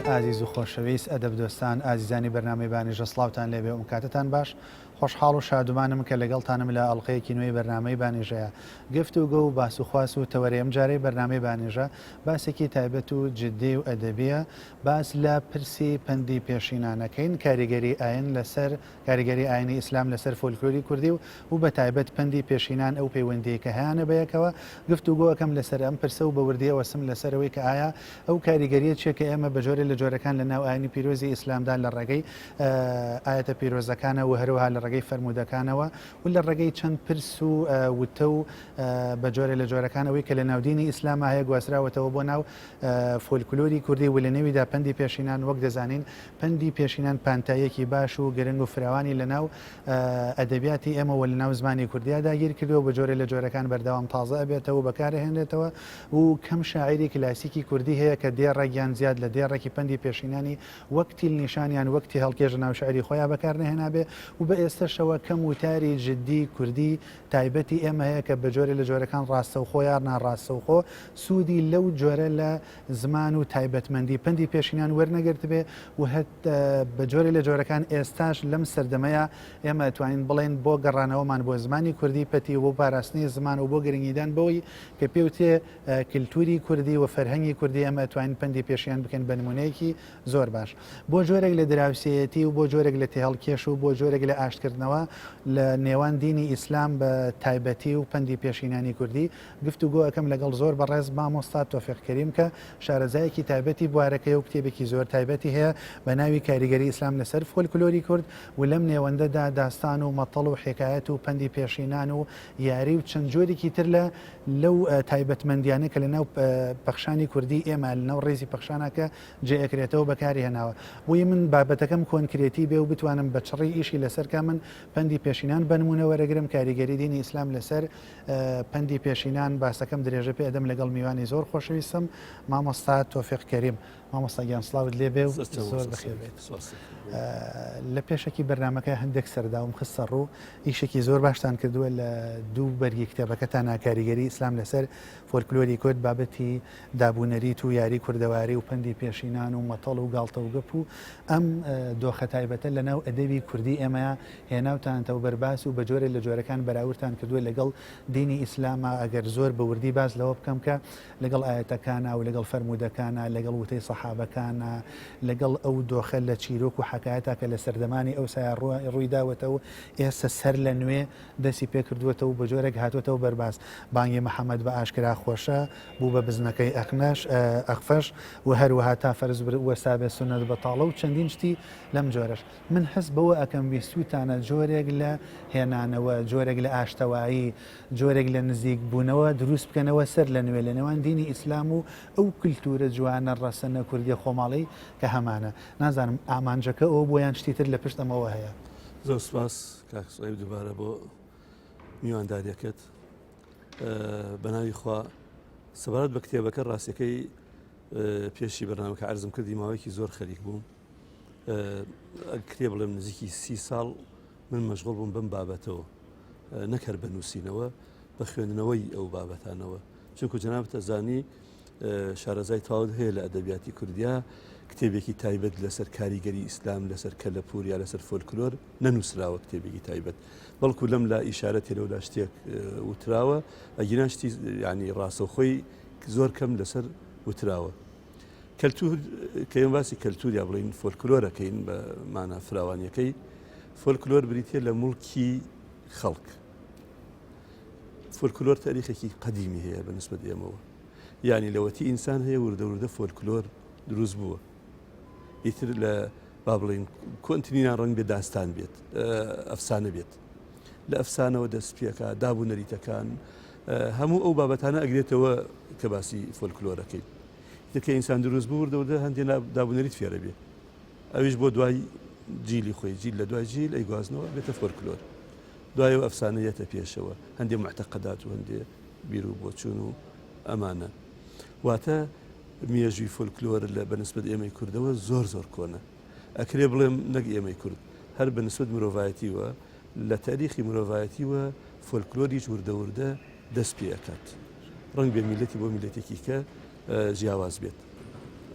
ئازیز و خۆشەویست، ئەدەب دۆستان، ئازیزانی بەرنامەی بانیژە سڵاوتان لێبێ ئوم کاتتان باش. خۆشحاڵ و شادومانم کە لەگەڵتانم لە ئەڵقەیەکی نوێی بەرنامەی بانیژەیە. گفتوگۆ و باس و خواس و تەوەرەی ئەمجارەی بەرنامەی بانیژە باسێکی تایبەت و جدی و ئەدەبییە، باس لە پرسی پەندی پێشینانەکەین، کاریگەری ئاین لەسەر کاریگەری ئاینی ئیسلام لەسەر فۆلکلۆری کوردی و و بە تایبەت پەندی پێشینان ئەو پەیوەندیەی کە هەیانە بەیەکەوە، گفتوگۆ ئەکەم لەسەر ئەم پرسە و بە وردی ئەوەستم لەسەر ئەوەی کە ئایا ئەو کاریگەریە چیە کە ئێمە بە جۆرێ لە جۆرەکان لە ناو ئاینی پیرۆزی ئیسلامدا لە ڕێگەی ئایەتە پیرۆزەکانەوە و هەروەها لە ڕێگەی فەرموودەکانەوە و لە ڕێگەی چەند پرس و وتە و بە جۆرێ لە جۆرەکان ئەوەی کە لە ناو دینی ئیسلاما هەیە گواستراوەتەوە بۆ ناو فۆلکلۆری کوردی و لە نێویدا پەندی پێشینان وەک دەزانین پەندی پێشینان پانتاییەکی باش و گرنگ و فراوانی لە ناو ئەدەبیاتی ئێمە و لە ناو زمانی کوردیا داگیر کردووە و بە جۆرێ لە جۆرەکان بەردەوام تازە ئەبێتەوە و بەکارئەهێنرێتەوە و کەم شاعیری کلاسیکی کوردی هەیە کە دێڕێک یان زیاد لە دێڕێکی پەندی پێشینانی وەک تیل نیشان یان وەک تێهەڵکێش لە ناو شعری خۆیا بەکار نەهێنابێ و بە ئێستەشەوە کەم وتاری جدی کوردی تایبەتی ئێمە هەیە کە بە جۆرێ لە جۆرەکان ڕاستەوخۆ یان ناڕاستەوخۆ سوودی لەو جۆرە لە زمان و تایبەتمەندی پەندی پێشینان وەرنەگرتبێ و هەت بە جۆرێ لە جۆرەکان ئێستاش لەم سەردەمەیا ئێمە ئەتوانین بڵێین بۆ گەڕانەوەمان بۆ زمانی کوردی پەتی و بۆ پاراستنی زمان و بۆ گرنگیدان بەوەی کە پێوترێ کلتوری کوردی و فەرهەنگی کوردی ئێمە ئەتوانین پەندی پێشیان بکەین بە نمونەیەکی زۆر باش بۆ جۆرێک لە دراوسێیەتی و بۆ جۆرێک لە تێهەڵکێش و بۆ جۆرێک لە ئاشتکردنەوە لە نێوان دینی ئیسلام بە تایبەتی و پەندی پێشینانی کوردی گفتوگۆ ئەکەم لەگەڵ زۆر بەڕێز مامۆستا تۆفیق کەریم کە شارەزایەکی تایبەتی بوارەکەیە و کتێبێکی زۆر تایبەتی هەیە بە ناوی کاریگەری ئیسلام لەسەر فۆلکلۆری کورد و لەم نێوەندەدا داستان و مەتەڵ و حێکایەت و پەندی پێشینان و یاری و چەند جۆرێکی تر لە لەو تایبەتمەندیانە کە لە ناو پەخشانی کوردی ئێمە لە ناو ڕیزی پەخشانە کە جێ ئەکرێتەوە بەکاری هێناوە بۆیە من بابەتەکەم کۆنکرێتی بێ و بتوانم بە چڕی ئیشی لەسەر کە من پەندی پێشینان بەنمونە وەرەگرم کاریگەری دینی ئیسلام لەسەر پەندی پێشینان باسەکەم درێژە پێ ئەدەم لەگەڵ میوانی زۆر خۆشەویستم مامۆستا تۆفیق کەریم. مامۆستا گیان سڵاوت لێ بێ و زۆر بەخێر بێیت. لە پێشەکی بەرنامەکە هەندێک سەرداوم خستە ڕوو، ئیشێکی زۆر باشتان کردووە لە دوو بەرگی کتێبەکەتان کاریگەری ئیسلام لەسەر فۆلکلۆری کورد، بابەتی دابونەریت و یاری کوردەواری و پەندی پێشینان و مەتەڵ و گاڵتە و گەپ و ئەم دۆخە تایبەتە لەناو ئەدەبی کوردی ئێمەیا هێناوتانەتەوە بەر باس و بە جۆرێ لە جۆرەکان بەراوردتان کردووە لەگەڵ دینی ئیسلاما ئەگەر زۆر بە وردی باس لەوە بکەم کە لەگەڵ ئایەتەکانا و لەگەڵ فەرموودەکانا، لەگەڵ وتەی سەحابەکانا، لەگەڵ ئەو دۆخە لە چیرۆک و حەکایەتا کە لە سەردەمانی ئەوسایا ڕووی داوەتە و ئێستا سەر لە نوێ دەستی پێ کردووەتەوە و بە جۆرێک هاتووەتەوە بەر باس. بانگی محەمەد بە ئاشکرا خۆشە، بوو بە بزنەکەی ئەخنەش، ئەخفەش و هەروەها تا فەرز وەستابێ سوننەت بەتاڵە و چەندین شتی لەم جۆرەش. من هەست بەوە ئەکەم ویستووتانە جۆرێک لە هێنانەوە، جۆرێک لە ئاشتەوایی، جۆرێک لە نزیک بوونەوە دروست بکەنەوە سەر لە نوێ لە نێوان دینی ئیسلام و ئەو کلتورە جوانە ڕەسەنە کوردیە خۆماڵی کە هەمانە. نازانم ئامانجەکە ئەوە بووە یان شتی تر لە پشت ئەمەوە هەیە. زۆر سوپاس کاک سوهەیب دووبارە بۆ میوانداریەکەت. بەناوی خوا سەبارەت بە کتێبەکە ڕاستیەکەی پێشی بەرنامەکە عەرزم کردی ماوەیەکی زۆر خەریک بووم کرێ بڵێم نزیکی سی ساڵ من مەشغوڵ بووم بەم بابەتەوە نەک هەر بە نووسینەوە بە خوێندنەوەی ئەو بابەتانەوە چونکو جەنابت ئەزانی شارەزای تەواوت هەیە لە ئەدەبیاتی کوردیا کتێبێکی تایبەت لەسەر کاریگەری ئیسلام لەسەر کەلەپوور یا لەسەر فۆلکلۆر نەنووسراوە کتێبێکی تایبەت بەڵکو لەم لا ئیشارە تێرەولا شتێک وتراوە ئەگینا شتی ینی ڕاستەوخۆی زۆر کەم لەسەر وتراوە کەلتور کە ئێمە باسی کەلتور یا بڵین فۆلکلۆرەکەین بە مانا فراوانیەکەی فۆلکلۆر بریتە لە مڵکی خەڵک فۆلکلۆر تاریخێکی قەدیمی هەیە بە نسبەت ئێمەوە یعنی لەوەتی ئینسان هەیە وردە وردە فۆلکلۆر دروست بووە ئیتر لە با بڵین کۆنترینان ڕەنگ بێ داستان بێت ئەفسانە بێت لە ئەفسانەوە دەست پێکا داب و نەریتەکان هەموو ئەو بابەتانە ئەگرێتەوە کە باسی فۆلکلۆرەکەی ئیتر کە ئینسان دروست بوو وردە وردە هەندێ داب و نەریت فێرە بێ ئەویش بۆ دوای جیلی خۆی جیل لە دوای جیل ئەیگوازنەوە بێتە فۆلکلۆر دوایەوە ئەفسانە یەتە پێشەوە هەندێ معتەقەدات و هەندێ بیر و بۆچوون و ئەمانە واتە مێژووی فۆلکلۆر لە بەنسبەت ئێمەی کوردەوە زۆر زۆر کۆنە ئەکرێ بڵێم نەک ئێمەی کورد هەر بەنسبەت مرۆڤایەتیوە لە تاریخی مرۆڤایەتیوە فۆلکلۆریش وردە وردە دەست پێ ئەکات ڕەنگ بێ میلەتی بۆ میلەتێکی کە جیاواز بێت.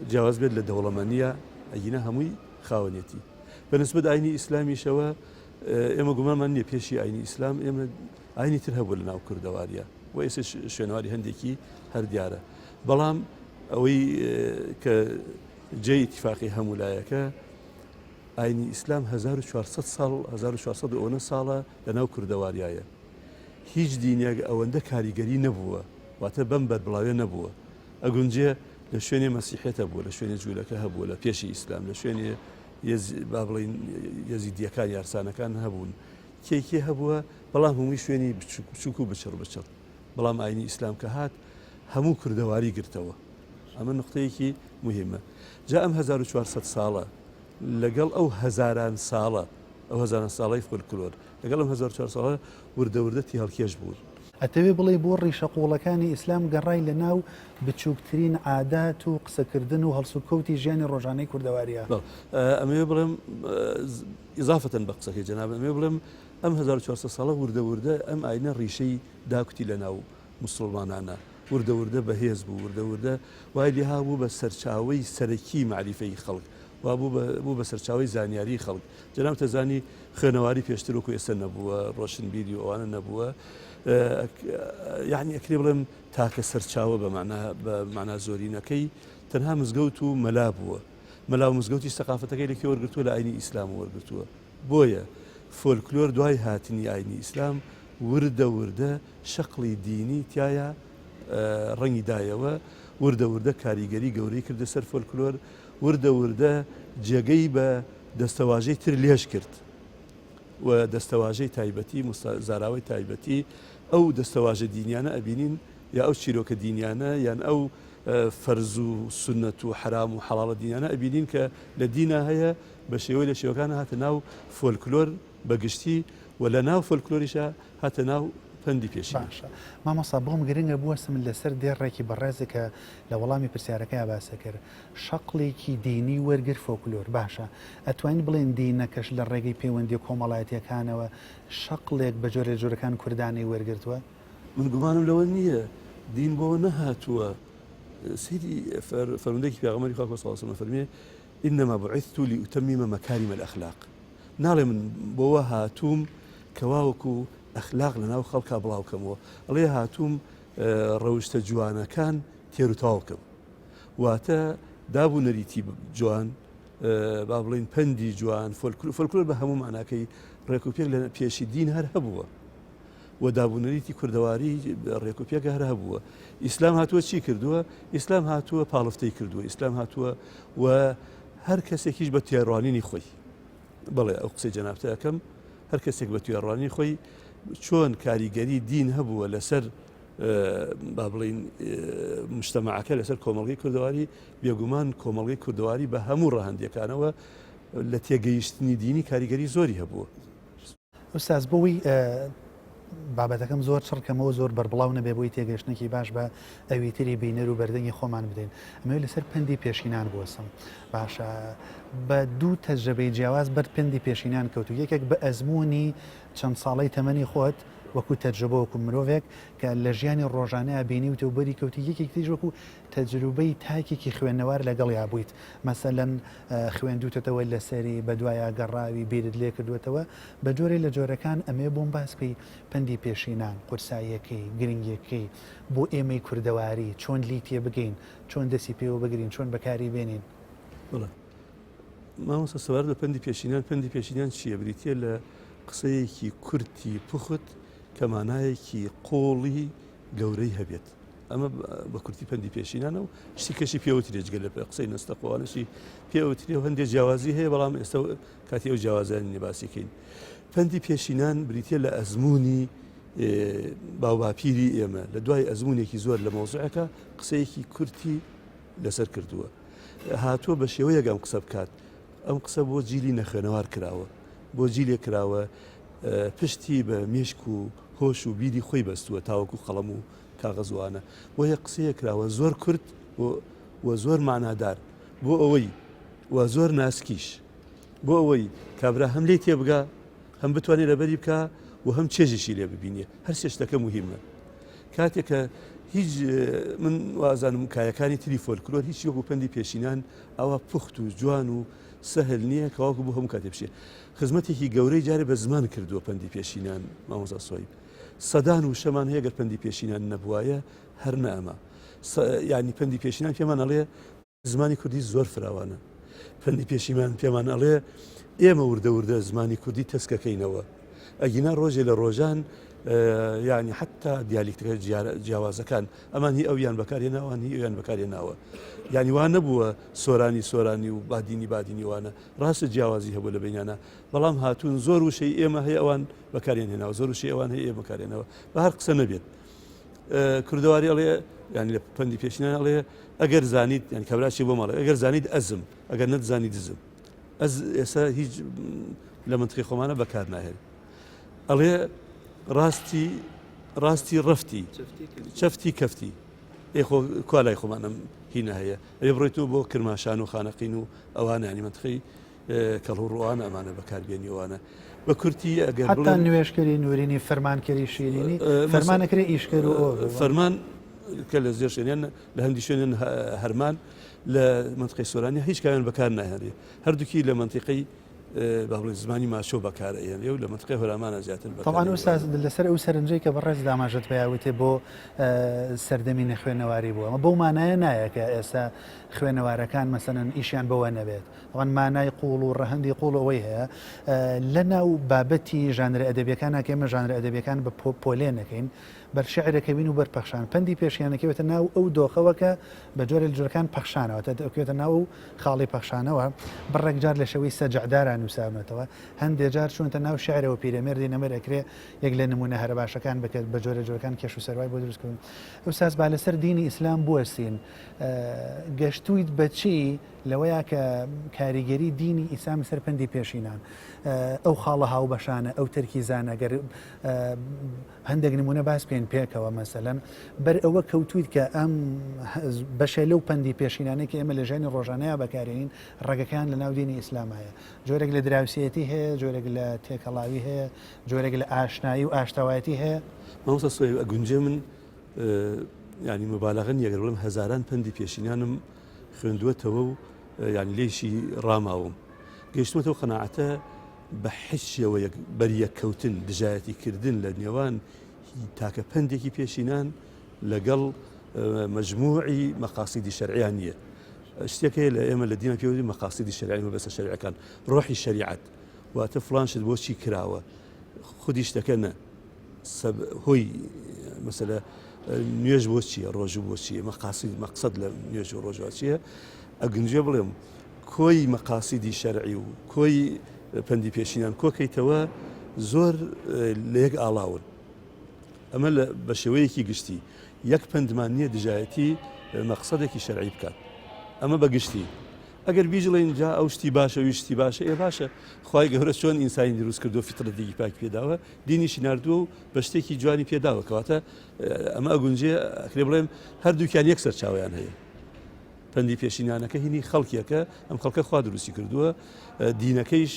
جیاواز بێت لە دەوڵەمەنیە ئەگینا هەمووی خاوەنێتی. بە نسبەت ئاینی ئیسلامیشەوە ئێمە گومانمان نییە پێشی ئاینی ئیسلام ئێمە ئاینی تر هەبوو لە ناو کوردەواریە و ئێستا شوێنەواری هەندێکی هەر دیارە بەڵام ئەوەی کە جێی ئیتیفاقی هەموو لایەکە ئاینی ئیسلام 1400 ساڵ 1400 ئەوەنە ساڵە لە ناو کوردەواریایە هیچ دینێک ئەوەندە کاریگەری نەبووە واتە بەم بەربڵاوێ نەبووە ئەگونجێ لە شوێنێ مەسیحێت هەبووە لە شوێنێ جوولەکە هەبووە لە پێشی ئیسلام لە شوێنێ با بڵین یەزیدیەکان یارسانەکان هەبوون کێ کێ هەبووە بەڵام هەمووی شوێنی بچوک بچوک و بچڕ بچڕ بەڵام ئاینی ئیسلام کە هات هەموو کوردەواری گرتەوە ئەمە نقطەیەکی مهمە جا ئەم 1400 ساڵە لەگەڵ ئەو هەزاران ساڵە ئەو هەزاران ساڵەی فۆلکلۆر لەگەڵ ئەم 1400 ساڵە وردە وردە تیهەڵکێش بوون. ئەتەوێ بڵێی بۆ ڕیشە قووڵەکانی ئیسلام گەڕای لە ناو بچووکترین عادات و قسەکردن و هەڵسوکەوتی ژیانی ڕۆژانەی کوردەوارییە؟ بەڵێ ئەمەوێ بڵێم ئیزافەتەن بە قسەکەی جەنابت ئەمەوێ بڵێم ئەم 1400 ساڵە وردە وردە ئەم ئاینە ڕیشەی داکوتی لە ناو موسڵمانانا وردە وردە بەهێز بوو وردە وردە وای لێها بوو بە سەرچاوەی سەرەکی مەعریفەی خەڵک وا بوو بە بوو بە سەرچاوەی زانیاری خەڵک جەنابت ئەزانی خوێنەواری پێشتر وەکو ئێستا نەبووە ڕۆشنبیری و ئەوانە نەبووە یعنی ئەکرێ بڵێم تاکە سەرچاوە بە مەعنا بە مەعنا زۆرینەکەی تەنها مزگەوت و مەلا بووە مەلا و مزگەوتیش سەقافەتەکەی لە کوێ وەرگرتووە؟ لە ئاینی ئیسلام وەرگرتووە. بۆیە فۆلکلۆر دوای هاتنی ئاینی ئیسلام وردە وردە شەقڵی دینی تیایا ڕەنگی دایەوە، وردە وردە کاریگەری گەورەی کردە سەر فۆلکلۆر، وردە وردە جێگەی بە دەستەواژەی تر لێژ کرد و دەستەواژەی تایبەتی، زاراوەی تایبەتی، ئەو دەستەواژە دینیانە ئەبینین یا ئەو چیرۆکە دینیانە یان ئەو فەرز و سوننەت و حەرام و حەڵاڵە دینیانە ئەبینین کە لە دینا هەیە بە شێوەی لە شێوەکان هاتە ناو فۆلکلۆر بە گشتی و لە ناو فۆلکلۆریشا هاتە ناو پەندی پێشین. باشە مامۆستا بۆم گرنگە بوەستم لەسەر دێڕێکی بەڕێزت کە لە وەڵامی پرسیارەکەیا باست کرد شەقڵێکی دینی وەرگر فۆکلۆر باشە ئەتوانین بڵێین دینەکەش لە ڕێگەی پەیوەندیە کۆمەڵایەتیەکانەوە شەقڵێک بە جۆرێ لە جۆرەکان کوردانەی وەرگرتوە؟ من گومانم لەوە نییە دین بۆ نەهاتووە سەیری فەرمودەیەکی پێغەمبەری خوا صلی الله علیه و سلم فەرمێ انما بعثت لاتمم مكارم الاخلاق ناڵێ من بۆوە هاتووم کەوا وەکو ئەخلاق لە ناو خەڵکا بڵاو کەمەوە ئەڵێ هاتووم ڕەوشتە جوانەکان تێر و تەواو کەم واتە داب و نەریتی جوان با بڵین پەندی جوان فۆلکلۆر بە هەموو معناکەی ڕێک و پێک لە پێشی دین هەر هەبووە و دابونەریتی کوردەواری ڕێکوپێک هەر هەبووە. ئیسلام هاتووە چی کردووە؟ ئیسلام هاتووە پاڵفتەی کردووە، ئیسلام هاتووە و هەر کەسێکیش بە تێڕوانینی خۆی بەڵێ ئەو قسەی جەنابتە ئەکەم هەر کەسێک بە تێڕوانینی خۆی چۆن کاریگەری دین هەبووە لەسەر با بڵین مشتەمەعەکە لەسەر کۆمەڵگەی کوردەواری بێگومان کۆمەڵگەی کوردەواری بە هەموو ڕەهەندەکانەوە لە تێگەیشتنی دینی کاریگەری زۆری هەبووە. ئوستاز بۆی بابەتەکەم زۆر چڕ کەمەوە زۆر بەربڵاو نەبێ بۆی تێگەشتنێکی باش بە ئەویتری بینەر و بەردەنگی خۆمان بدەین ئەمەوێ لەسەر پەندی پێشینان بوەسم باشە بە دوو تەجرەبەی جیاواز بەر پەندی پێشینان کەوتو یەکێک بە ئەزمموی چەند ساڵەی تەمەنی خۆت وەکو تەجربە وەکو مرۆڤێک کە لە ژیانی ڕۆژانەیە بینیوتە و بەری کەوتی یەکێک تریش وەکو تەجروبەی تاکێکی خوێنەوار لەگەڵیا بوویت مەسەلەن خوێندووتەتەوە لەسەری، بەدوایا گەڕاوی، بیرت لێ کردووەتەوە، بە جۆرێ لە جۆرەکان ئەمەوێ بۆم باس بکەی پەندی پێشینان، قورساییەکەی، گرنگیەکەی بۆ ئێمەی کوردەواری، چۆن لیی تێبگەین، چۆن دەستی پێوە بگرین، چۆن بەکاری بێنین؟ بەڵێ مامۆستا سەبارەت بە پەندی پێشینان، پەندی پێشینان چییە؟ بریتییە لە قسەیەکی کورتی پوخت کە مانایەکی قووڵی گەورەی هەبێت. ئەمە بە کورتی پەندی پێشینانە و شتی کەشی پێوترێ جگە لە قسەی نەستەقوانەشی پێوترێ و هەندێک جیاوازی هەیە بەڵام ئێستا کاتی ئەو جیاوازیان نیە باسی کەین پەندی پێشینان بریتە لە ئەزمموی باوباپیری ئێمە لە دوای ئەزمونێکی زۆر لە مۆزعەکە قسەیەکی کورتی لەسەر کردووە هاتووە بە شێوەیەک ئەم قسە بکات ئەم قسە بۆ جیلی نەخوێنەوار کراوە بۆ جیلێک کراوە پشتی بە مێشک و هۆش و بیری خۆی بەستووە تاوەکو قەڵەم و کاغەز وانە بۆیە قسەیە کراوە زۆر کورت و زۆر مانادار بۆ ئەوەی و زۆر ناسکیش بۆ ئەوەی کابرا هەم لێی تێبگا هەم بتوانێت لەبەری بکە و هەم چێژیشی لێ ببینێ هەر سێ شتەکە مهمە کاتێک کە هیچ من وازانم کایەکانی تری فۆلکلۆر هیچ وەکو پەندی پێشینان ئەوە پوخت و جوان و سەهل نییە کەواکو بۆ هەموو کاتێ بشێ. خزمەتێکی گەورەی جارێ بە زمان کردووە پەندی پێشینان مامۆستا سۆیب. سەدان وشەمان هەیە گەر پەندی پێشینان نەبوایە هەر نەئەما. یانی پەندی پێشینان پێمان ئەڵێ زمانی کوردی زۆر فراوانە. پەندی پێشیمان پێمان ئەڵێ ئێمە وردە وردە زمانی کوردی تەسکەکەینەوە. ئەگینا ڕۆژێ لە ڕۆژان یعنی حتا دیالیکتەکە جیاوازەکان ئەمان هی ئەویان بەکارهێناوە ئەوان هی ئەویان بەکارهێناوە. یعنی وا نەبووە سۆرانی سۆرانی و بادینی بادینی وانە. ڕاستە جیاوازی هەبوو لە بینیانە بەڵام هاتوون زۆر وشەی ئێمە هەیە ئەوان بەکاریان هێناوە زۆر وشەی ئەوان هەیە ئێمە بەکارێنەوە بە هەر قسە نەبێت. کوردەواری ئەڵێ یعنی لە پەندی پێشینان ئەڵێ ئەگەر زانیت یعنی کابراشی بۆ ماڵێ ئەگەر زانیت ئەزم ئەگەر نەتزانی دزم ئەز ئێستا هیچ لە منطقی خۆمانە بەکار ناهێن ئەڵێ ڕاستی ڕاستی ڕفتی چەفتی کەفتی ئێ خۆ کوا لای خۆمان ئەم هینە هەیە ئەبێ بڕۆیتەوە بۆ کرماشان و خانەقین و ئەوانە ینی منطقی کەڵهوڕ و ئەوانە ئەمانە بەکاربێنی ئەوانە بە کورتی ئەگەر حتا بڵێم نوێژکەری نورینی فەرمانکەری شیرینی فەرمانەکرێ ئیشکەر و ئەوە بوو. فەرمان کە لە زێر شوێنیان لە هەندی شوێنن هەرمان لە منطقەی سۆرانی هیچ کامیان بەکار ناهێنرێ هەردووکی لە منطقەی با بڵێن زمانی ماچۆ بەکار ئەهێنرێ و لە منطقەی هۆرامانە زیاتر بەکار تەبعەن ئوستاز ئەهێنرێ. لەسەر ئەو سەرنجەی کە بەڕێز ئاماژەت پێیا وتێ بۆ سەردەمی نەخوێنەواری بوو ئەمە بەو مانایە نایە کە ئێستا خوێنەوارەکان مەسەلەن ئیشیان بەوە نەبێت تەبعەن مانای قووڵ و ڕەهەندی قووڵ ئەوەی هەیە لە ناو بابەتی ژانرە ئەدەبیەکان کە ئێمە ژانرە ئەدەبیەکان بە پۆلێن نەکەین بەر شعرەکەوین و بەر پەخشان پەندی پێشیانەکەوێتە ناو ئەو دۆخەوە کە بە جۆرە لە جۆرەکان پەخشانەوە تا دەکەوێتە ناو ئەو خاڵی پەخشانەوە بڕێک جار لە شێوەی سەجعدارا نووساونەتەوە هەندێ جار چوونەتە ناو شعرەوە پیرەمێردی نەمر ئەکرێ یەک لە نموونە هەرە باشەکان بکرد بە جۆرە جۆرەکان کێش و سەروای بۆ دروست کردن ئوستاز با لەسەر دینی ئیسلام بوەستین گەشتوویت بە چی لەوەیا کە کاریگەری دینی ئیسلام لەسەر پەندی پێشینان ئەو خاڵە هاوبەشانە ئەو تەرکیزانە گەر هەندێک نمونە باس بکەین پێکەوە مەسەلەن بەر ئەوە کەوتویت کە ئەم بەشێ لەو پەندی پێشینانەی کە ئێمە لە ژیانی ڕۆژانەیە بەکارێنین ڕەگەکان لە ناو دینی ئیسلامایە جۆرێک لە دراوسێتی هەیە جۆرێک لە تێکەڵاوی هەیە جۆرێک لە ئاشنایی و ئاشتەوایەتی هەیە. مامۆستا سۆهیب ئەگونجێ من یانی مبالغە نییە گەر بڵێم هەزاران پەندی پێشینانم خوێندووەتەوە و یانی لێیشی ڕاماوم گەیشتمەتەوە قەناعەتە بە هیچ شێوەیەک بەریەککەوتن، دژایەتی کردن لە نێوان تاکە پەندێکی پێشینان لەگەڵ مەجموعی مەقاسیدی شەرعیان نییە. شتێک هەیە لە ئێمە لە دینە پێوەری مەقاسیدی شەرعی مەبەستە شەرعەکان ڕۆحی شەریعەت واتە فڵان شت بۆچی کراوە خودی شتەکە نە هۆی مەسەلە نوێژ بۆ چییە ڕۆژوو بۆ چییە مەقاسید مەقسەد لە نوێژ و ڕۆژوە چییە ئەگونجێ بڵێم کۆی مەقاسیدی شەرعی و کۆی پەندی پێشینان کۆکەیتەوە زۆر لە یەک ئاڵاون ئەمە بە شێوەیەکی گشتی یەک پەندمان نییە دژایەتی مەقسەدێکی شەرعی بکات ئەمە بە گشتی ئەگەر بیژڵین جا ئەو شتی باشە وی شتی باشە ئێ باشە خوای گەورە چۆن ئینسانی دروست کردو فیترەتێکی پاکی پێداوە دینیشی ناردووە و بە شتێکی جوانی پێداوە کەواتە ئەمە ئەگونجێ ئەکرێ بڵێم هەردووکیان یەک سەرچاویان هەیە پەندی پێشینانەکە هینی خەڵکیەکە ئەم خەڵکە خوا دروستی کردووە دینەکەیش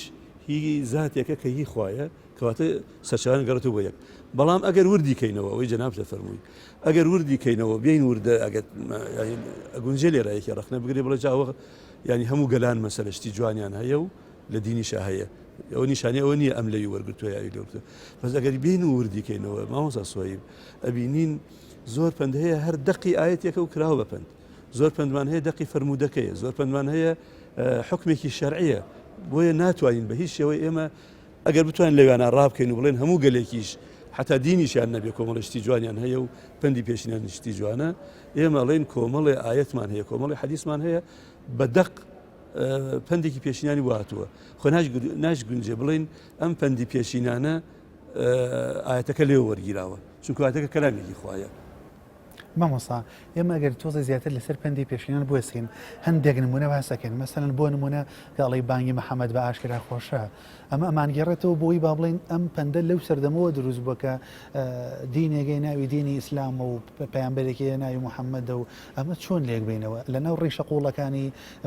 هی زاتێکە کە هی خوایە کەواتە سەرچاویان گەڕێتەوە بۆ یەک بەڵام ئەگەر وردی کەینەوە ئەوەی جەنابت فەرمووی ئەگەر وردی کەینەوە بین وردە ئەگەر ئەگونجێ لێرە یەکێ ڕەخنە بگرێ بڵێ جا ئەوە یعنی هەموو گەلان مەسەلە شتی جوانیان هەیە و لە دینیشا هەیە ئەوە نیشانەی ئەوە نییە ئەم لەوی وەرگرتووە یاوی لێ وەرگرتووە بەس ئەگەر بین و وردی کەینەوە مامۆستا سۆیب ئەبینین زۆر پەند هەیە هەر دەقی ئاەتێکە و کراوە بە پەند زۆر پەندمان هەیە دەقی فەرموودەکەیە زۆر پەندمان هەیە حکمێکی شەرعیە بۆیە ناتوانین بە هیچ شێوەی ئێمە ئەگەر بتوانین لەویانە ڕابکەین و بڵێن هەموو گەلێکیش حتا دینیشیان نەبێ کۆمەڵی شتی جوانیان هەیە و پەندی پێشینان شتی جوانە ئێمە ئەڵێن کۆمەڵێ ئاەتمان هەیە کۆمەڵی حەدیسمان هەیە بە دەق پەندێکی پێشینانی بۆ هاتووە خۆ ناشگونجێ بڵێن ئەم پەندی پێشینانە ئاەتەکە لێ وەرگیراوە چونکە ئاەتەکە کەلامێکی خوایە. مامۆستا ئێمە ئەگەر تۆزێ زیاتر لەسەر پەندی پێشینان بوەستین هەندێک نمونە باس دەکەین مەسەلەن بۆ نمونە کە ئەڵێی بانگی محەممەد بە ئاشکرا خۆشە ئەمە ئەمانگێڕێتەوە بۆی با بڵێین ئەم پەندە لەو سەردەمەوە دروست بووە کە دینێگەی ناوی دینی ئیسلامە و پەیامبەرێکی ناوی محەممەدە و ئەمە چۆن لێک بینەوە لەناو ڕیشە قوڵەکانی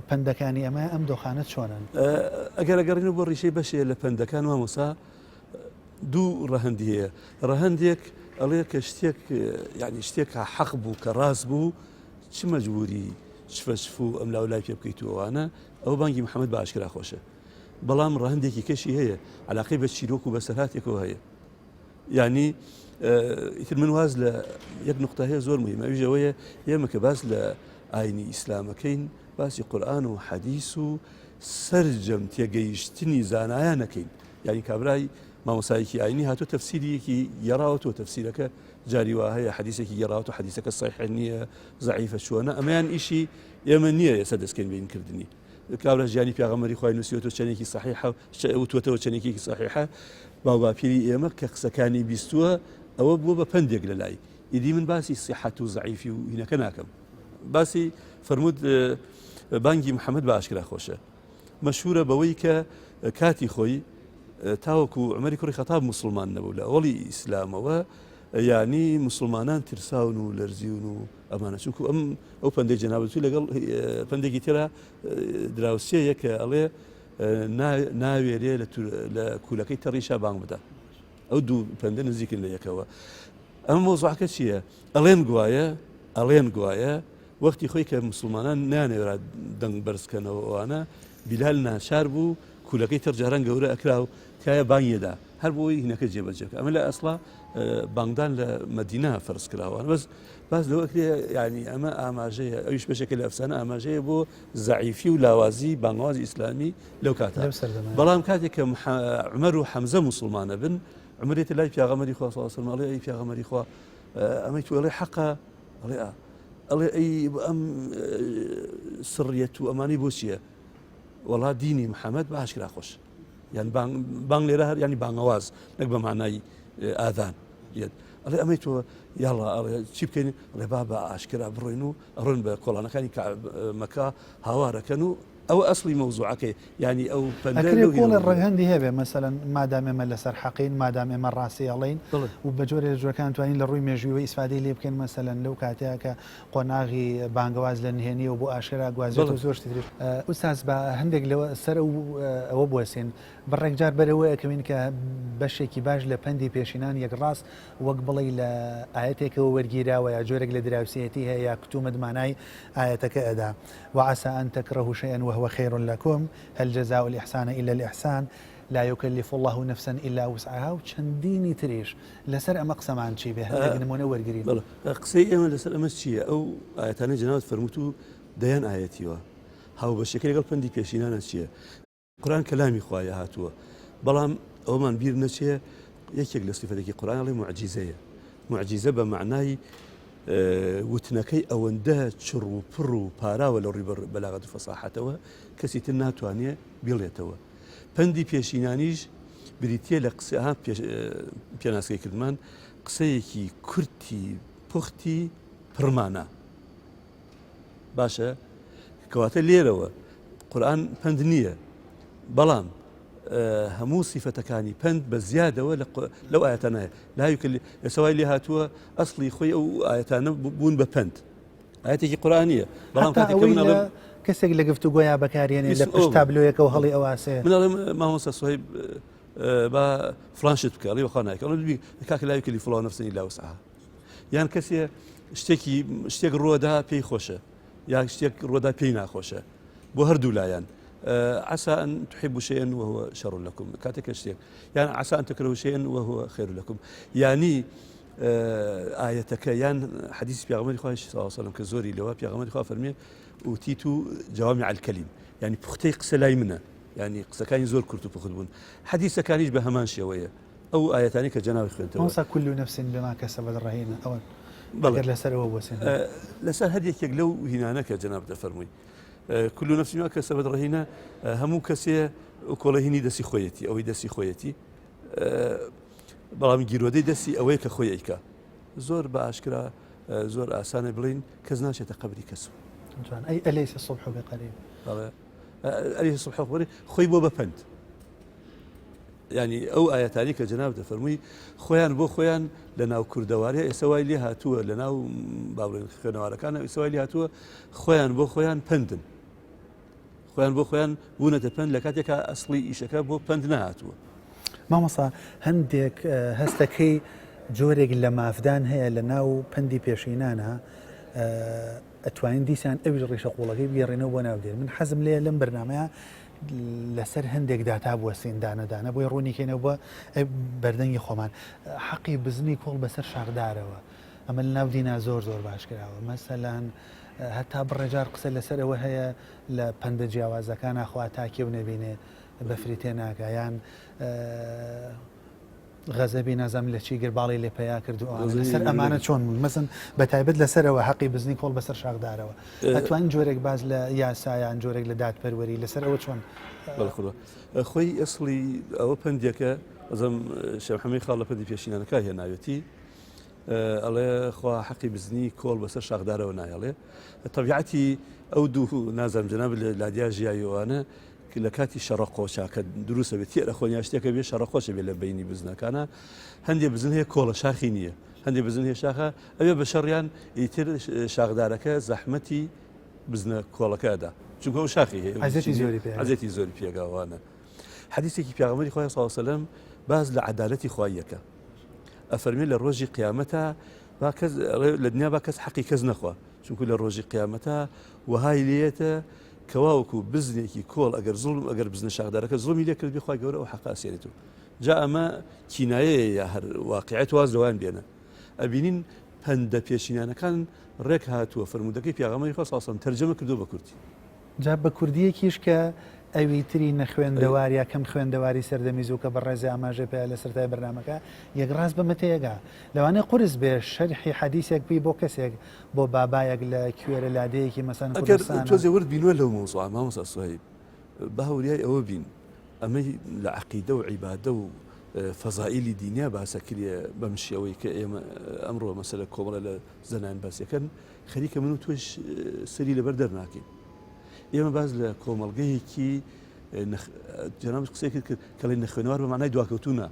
پەندەکانی ئەمە ئەم دۆخانە چۆنن؟ ئەگەر ئەگەڕینەوە بۆ ڕیشەی بەشێ لە پەندەکان مامۆستا دوو ڕەهەندی هەیە ڕەهەندێک ئەڵێ کە شتێک یعنی شتێک حەق بوو کە ڕاست بوو چ مەجبوری چفە چف و ئەم لاو لای پێ بکەیت و ئەوانە ئەو بانگی محەممەد بە ئاشکرا خۆشە بەڵام ڕەهندێکی کەشی هەیە علاقەی بە چیرۆک و بەسەرهاتێکەوە هەیە یعنی ئیتر من واز لە یەک نقطە هەیە زۆر مهمە ئەویش ئەوەیە ئێمە کە باس لە ئاینی ئیسلامەکەین باسی قورآن و حەدیث و سەرجەم تێگەیشتنی زانایان نەکەین یعنی کابرای مامۆسایەکی ئاینی هاتۆ تەفسیریەکی گێڕاوەتەوە تەفسیرەکە جاری وا هەیە حەدیسێکی گێڕاوەتەوە حەدیسەکە سەحیح نییە زەعیفە چۆنە ئەمەیان ئیشی ئێمە نییە ئێستا دەستکەین بە ئینکردنی کابرا ژیانی پیاغەمبەری خوای نووسیوەتەوە چەندێکی سەحیحە وتوەتەوە چەندێکی سەحیحە باوباپیری ئێمە کە قسەکانی بیستووە ئەوە بووە بە پەندێک لە لای ئیدی من باسی سیحەت و زەعیفی و هینەکە ناکەم باسی فەرموود بانگی محەممەد بە ئاشکرا خۆشە مەشهورە بەوەی کە کاتی خۆی تاوەکو عومەری کوڕی خەتاب موسڵمان نەبوو لە ئەوەڵی ئیسلامەوە یانی موسڵمانان ترساون و لەرزیون و ئەمانە چونکو ئەم ئەو پەندەی جەنابت لەگەڵ پەندێکی ترا دراوسێیە کە ئەڵێ ناوێرێ لە کوولەکەی تەڕیشا بانگ بدە ئەو دوو پەندە نزیکن لە یەکەوە ئەم مۆزعەکە چییە ئەڵێن گوایە ئەڵێن گوایە وەختی خۆی کە موسڵمانان نەیانەوێرا دەنگ بەرز کەنەوە ئەوانە، بیلال ناچار بوو کولەکەی تر جاران گەورە ئەکرا و تایە بانگی ئەدا هەر بۆ ئەوەی هینەکە جێبەجێ بکا. ئەمە لە ئەسڵا بانگدان لە مەدینە فەرز کراوە. بەس باس لەوە ئەکرێ یعنی ئەمە ئاماژەیە ئەویش بەشێکە لە ئەفسانە ئاماژەیە بۆ زەعیفی و لاوازی بانگەوازی ئیسلامی لەو کاتە. لەو سەردەمە. بەڵام کاتێک کە عومەر و حەمزە موسڵمانە بن عومەر یەتە لای پیاغەمبەری خوا صلی الله علیه و سلم ئەڵێ ئەی پیاغەمبەری خوا ئەمەی تۆ ئەڵێ حەقە ئەڵێ ئا ئەڵێ ئەی ئەم سڕیەت و ئەمانەی بۆ چییە وەڵا دینی محەممەد بە ئاشکرا خۆش یان بانگ لێرە هەر ینی بانگەواز نەک بە مانای ئادان یەت ئەڵێ ئەمەی تۆ یاڵا ئەڵێ چی بکەین ئەڵێ با بە ئاشکرا بڕۆین و ئەڕۆن بە کۆڵانەکانی مەکە هاوارەکەن و ئەوە ئەسڵی مەوزوعەکەی یانی ئەو پەندە ئەکرێ لەو کۆڵێ هینەوە بووە. ڕەهەندی هەبێ مەسەلەن مادام ئێمە لەسەر حەقین مادام ئێمە ڕاستی ئەڵێین بەڵێ. و بە جۆرێ لە جۆرەکان توانین لە ڕووی مێژوویەوە ئیسفادەی لێ بکەین مەسەلەن لەو کاتەیا کە قۆناغی بانگەواز لە نهێنیەوە بۆ ئاشکرا گوازرێتەوە بەڵێ. زۆر شتی تریش ئوستاز با هەندێک لەوە سەر ئەو ئەوە بوەسین بڕێک جار بەر ئەوە ئەکەوین کە بەشێکی باش لە پەندی پێشینان یەکڕاست وەک بڵێی لە ئایەتێکەوە وەرگیراوە یا جۆرێک لە دراوسێیەتی هەیە یا کتومت مانای ئایەتەکە ئەدا وعسى أن تكرهوا شيئا وهو خير لكم هل جزاء الإحسان إلا الإحسان لا يكلف الله نفسا إلا وسعها و چەندینی تریش لەسەر ئەمە قسەمان چی بێ هەندێک نمونە وەرگرین. بەڵێ قسەی ئێمە لەسەر ئەمە چییە ئەو ئایەتانەی جەنابت فەرمووت و دەیان ئایەتیوە هاوبەشیەکەی لەگەڵ پەندی پێشینانە چییە؟ قورئان کەلامی خوایە هاتووە بەڵام ئەوەمان بیر نەچێ یەکێک لە سیفەتێکی قورئان ئەڵێ موعجیزەیە موعجیزە بە مەعنای وتنەکەی ئەوەندە چڕ و پڕ و پاراوە لە ڕووی بەلاغەت و فەساحەتەوە کەسی تر ناتوانێ بیڵێتەوە پەندی پێشینانیش بریتە لە قسە پێناسەی کردمان قسەیەکی کورتی پوختی پڕمانە باشە کەواتە لێرەوە قورآن پەند نییە بەڵام هەموو سیفەتەکانی پەند بە زیادەوە لەو ئاەتانە لا ئێسەوای لێ هاتووە ئەسڵی خۆی ئەو ئاەتانە بوون بە پەند ئاەتێکی قورآانیە بەڵام کاتێک من ئەڵێم کەسێک لە گفتوگۆیا بەکارێنێ لە پشت تابلۆیەکەوە هەڵی ئەواسێ من ئەڵێم مامۆستا سوهیب با فلان شت بکە ئەڵێ بەخوا نایکەم کاکە لا يكلف الله نفسا إلا وسعها یان کەسێ شتێکی شتێک ڕۆدا پێی خۆشە یان شتێک ڕۆدا پێی ناخۆشە بۆ هەردوو لایەن عسى أن تحبوا شيئا وهو شر لكم کاتێک شتێک یان عسى أن تكرهوا شيئا وهو خير لكم یانی ئاەتەکە یان حەدیث پیاغمەری خوای صلی الله علیه وسلم کە زۆری لەوە پیاغمەری خوا فەرمی أوتيت جوامع الكلم یعنی پوختەی قسە لای منە یعنی قسەکانی زۆر کورت و پوخت بوون حەدیثەکانیش بە هەمان شێوەیە ئەو ئایەتانەی کە جەنابت خوێندتەوە. مامۆستا كل نفس بما كسبت رهينة ئەوەن بەڵێ. ئەگەر لەسەر ئەوە بوەسێنن. لەسەر هەر یەکێک لەو هینانە کە جەنابت دەفەرمووی كل نفس بما كسبت رهينة هەموو کەسێ کۆڵە هینی دەستی خۆیەتی ئەوەی دەستی خۆیەتی بەڵام گیرۆدەی دەستی ئەوەیە کە خۆی ئەیکا زۆر بە ئاشکرا زۆر ئاسانە بڵین کەس ناچێتە قەبری کەس. جوان ئەی أليس الصبح بقريب. بەڵێ أليس الصبح بقريب خۆی بۆ بە پەند. یانی ئەو ئایەتانەی کە جەنابت دەفەرمووی خۆیان بۆ خۆیان لە ناو کوردەواریا ئێستا وای لێ هاتووە لە ناو با بڵێن خوێنەوارەکانە ئێستا وای لێ هاتووە خۆیان بۆ خۆیان پەندن خۆیان بۆ خۆیان بوونەتە پەند لە کاتێکا ئەسڵی ئیشەکە بۆ پەند نەهاتووە. مامۆستا هەندێک هەستەکەی جۆرێک لە مافدان هەیە لە ناو پەندی پێشینانە ئەتوانین دیسان ئەویش ڕیشە قوڵەکەی بگەڕێنەوە بۆ ناو دێن من حەزم لێ لەم بەرنمەیە لەسەر هەندێک داتا بوەستین دانە دانە بۆی ڕوونی کەینەوە بۆ بەردەنگی خۆمان حەقی بزنی کۆڵ بەسەر شاخدارەوە ئەمە لە ناو دینا زۆر زۆر باش کراوە مەسەلەن هەتا بڕێجار قسە لەسەر ئەوە هەیە لە پەندە جیاوازەکان ئاخوا تا کێو نەبینێ بەفری تێ ناکا یان غەزەبی نازانم لە چی گر باڵی لێ پەیا کرد و ئەوانە لەسەر ئەمانە چۆن بوون مەسن بە تایبەت لەسەرەوە حەقی بزنی کۆڵ بەسەر شاخدارەوە ئەتوانین جۆرێک باز لە یاسایان جۆرێک لە دادپەروەری لەسەر ئەوە چۆن بەڵخوڕ خۆی ئەسڵی ئەوە پەندێکە ئەزم شێحەمی خاڵ لە پەندی پێشینانەکە هێناوێتی ئەڵێ خوا حەقی بزنی کۆڵ بەسەر شاخدارەوە نایەڵێ تەبیعەتی ئەو دوو نازانم جەناب لادیا ژیاویوانە لە کاتی شەڕە قۆچا کە دروستە بێت تێرە خۆن یا شتێکە بێ شەڕە قۆچە بێ لە بینی بزنەکانە هەندێ بزن هەیە کۆڵە شاخی نییە هەندێ بزن هەیە شاخە ئەوێ بە شەڕیان ئیتر شاخدارەکە زەحمەتی بزنە کۆڵەکە ئەدا چونکە ئەو شاخی هەیە ئەزیەتی زۆری پێ ئەزیەتی زۆری پێگاوانە حەدیثێکی پیاغەمبەری خوای صلی الله علیه و سلم باز لە عەدالەتی خواییەکە ئەفەرمێ لە ڕۆژی قیامەتە با کەس لە دنیا با کەس حەقی کەس نەخوا چونکو لە ڕۆژی قیامەتە وەهای لێتە کەوا وەکو بزنێکی کۆڵ ئەگەر زوڵم ئەگەر بزنە شاخدارەکە زوڵمی لێ کردبێ خوای گەورە ئەو حەقە ئەسێنێتەوە جا ئەمە کینایەیە یا هەر واقیعەت واز لەوان بێنە ئەبینین پەندە پێشینانەکان ڕێک هاتووە فەرموودەکەی پیاغەمبەری خوا صلی الله علیه و سلم تەرجەمە کردووە بە کوردی. جا بە کوردییەکیش کە ئەوی تری نەخوێندەوار یا کەم خوێندەواری سەردەمی زوو کە بەڕێزی ئاماژەی پێ لە سەرتای بەرنامەکە یەکڕاست بەمە تێگا. لەوانەیە قورس بێ شەرحی حەدیسێک بی بۆ کەسێک بۆ بابایەک لە کوێرە لادێیەکی مەسەن ئەگەر کوردستانە. تۆزێ ورد بینوە لەو مەوزوعە مامۆستا سوهەیب با وریای ئەوە بین ئەمەی لە عەقیدە و عیبادە و فەزائیلی دینیا باسە کرێ بەم شێوەی کە ئێمە ئەمڕۆ مەسەلە کۆمەڵە لە زەنان باسیەکەن خەریکە من و تۆش سەری لەبەر دەرناکەین ئێمە باز لە کۆمەڵگەیەکی جەنابت قسەی کرد کە کەڵی نەخوێنەوار بە معنای دواکەوتوونە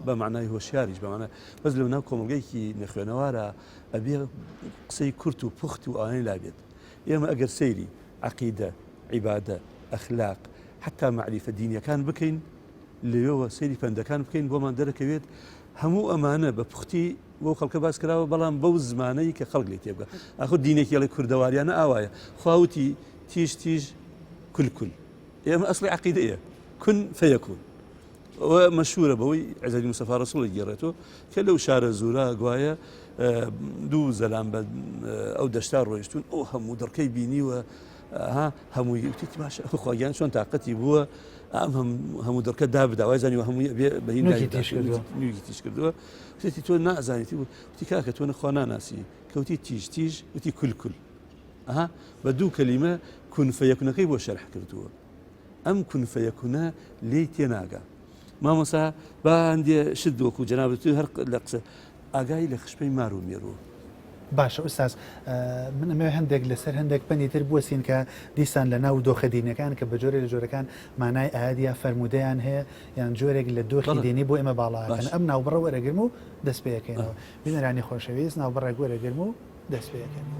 بە معنای هۆشیاریش بە معنای بەس لە ناو کۆمەڵگەیەکی نەخوێنەوارە ئەبێ قسەی کورت و پوخت و ئاوانەی لابێت ئێمە ئەگەر سەیری عەقیدە عیبادە ئەخلاق حتا مەعریفە دینیەکان بکەین لەوێوە سەیری پەندەکان بکەین بۆمان دەرەکەوێت هەموو ئەمانە بە پوختی بۆ خەڵکە باس کراوە بەڵام بەو زمانەی کە خەڵک لێ تێبگە ئاخر دینێکی ئەڵێ کوردەواریانە ئاوایە خواوتی تیژ تیژ کل کل ئێمە ئەسڵی عقیدەیە کن فەیەکون ئەوە مەشهورە بەوەی عزەدین مستەفا ڕەسوڵ گێڕێتەوە کە لەو شارە زورا گوایە دوو زەلام بە ئەو دەشتا ڕۆیشتون ئەو هەموو دڕکەی بینیوە هەمووی وتی باشە خواگیان چۆن تااقەتی بووە ئەم هەموو دڕکە دابدا وای زانیوە هەمووی بێ بەهین نوێکی تیش کردووە وتی تۆ نازانیتی وتی کاکە تۆ نەخوا ناناسی کەوتی تیژ تیژ وتی کل کل ئەها بە دوو کەلیمە کون فەیەکونەکەی بۆ شەرح کردووە ئەم کون فەیەکونە لێی تێناگا مامۆسا با هەندێ شت وەکو جەنابت هەر لە قسە ئاگای لە خشپەی مار و مێروو. باشە ئوستاز من ئەمەوێ هەندێک لەسەر هەندێک پەندی تر بوەستین کە دیسان لە ناو دۆخە دینیەکان کە بە جۆرێک لە جۆرەکان مانای ئایەت یا فەرموودەیان هەیە یان جۆرێک لە دۆخی بەڵێ دینی بۆ ئێمە باڵاکەن باشە ئەم ناوبڕە وەرەگرم و دەست پێ ئەکەینەوە بینەرانی خۆشەویست ناوبڕێک وەرەگرم و دەست پێ ئەکەینەوە.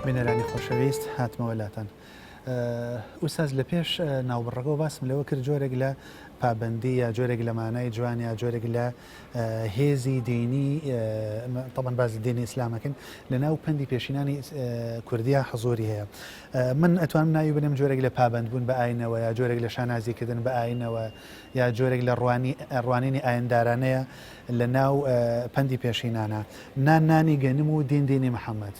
بینەرانی خۆشەویست هاتمەوە لاتان. ئوستاز لە پێش ناوبڕەکەوە باسم لەوە کرد جۆرێک لە پابەندی یا جۆرێک لە مانای جوان یا جۆرێک لە هێزی دینی طبعا باز دینی ئیسلامەکەن لە ناو پەندی پێشینانی کوردیا حزۆری هەیە من ئەتوانم ناوی بنێم جۆرێک لە پابەندبوون بە ئاینەوە یا جۆرێک لە شانازیکردن بە ئاینەوە یا جۆرێک لە ڕوانی ڕوانینی ئایندارانەیە لە ناو پەندی پێشینانە نان نانی گەنم و دین دینی محەممەد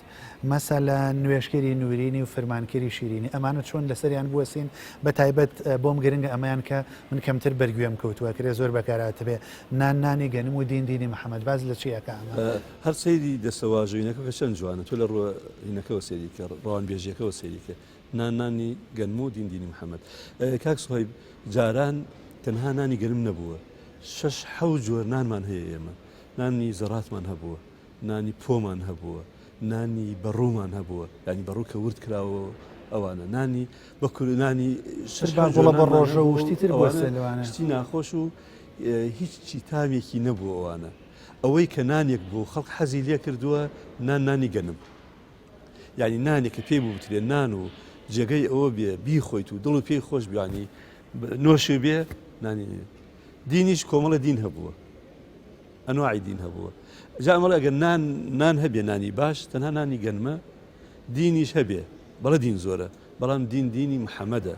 مەسەلەن نوێژکەری نورینی و فرمانکەری شیرینی ئەمانە چۆن لەسەریان بوەسین بە تایبەت بۆم گرنگە ئەمەیان کە من کەمتر بەرگوێم کەوتووە کرێ زۆر بەکارهاتبێ نان نانی گەنم و دین دینی محەمەد باس لە چی ئەکا ئەمە؟ هەر سەیری دەستەواژەینەکە کە چەند جوانە تۆ لە ڕووە هینەکەوە سەیری کە ڕەوانبێژیەکەوە سەیری کە نان نانی گەنم و دین دینی محەمەد کاک سوهەیب جاران تەنها نانی گەنم نەبووە شەش حەوت جۆر نانمان هەیە ئێمە نانی زەڕاتمان هەبووە نانی پۆمان هەبووە، نانی بەڕوومان هەبووە، یانی بەڕوو کە ورد کراوە ئەوانە، نانی بە کورد نانی شەش با حەوت گوڵە جۆر بە نانمان ڕۆژە و هەبووە شتی و تر ئەوانە بوەسێ لەوانە. شتی ناخۆش و هیچ چی تامێکی نەبوو ئەوانە. ئەوەی کە نانێک بوو خەڵک حەزی لێ کردووە نان نانی گەنم. یانی نانێک کە پێی بوترێ نان و جێگەی ئەوە بێ بیخۆیت و دڵت پێی خۆش بێ یانی. نۆشێ بێ نانی نیە. دینیش کۆمەڵە دین هەبووە ئەنواعی دین هەبووە جا ئەمەڵێ ئەگەر نان نان هەبێ نانی باش تەنها نانی گەنمە دینیش هەبێ بەڵێ دین زۆرە بەڵام دین دینی محەممەدە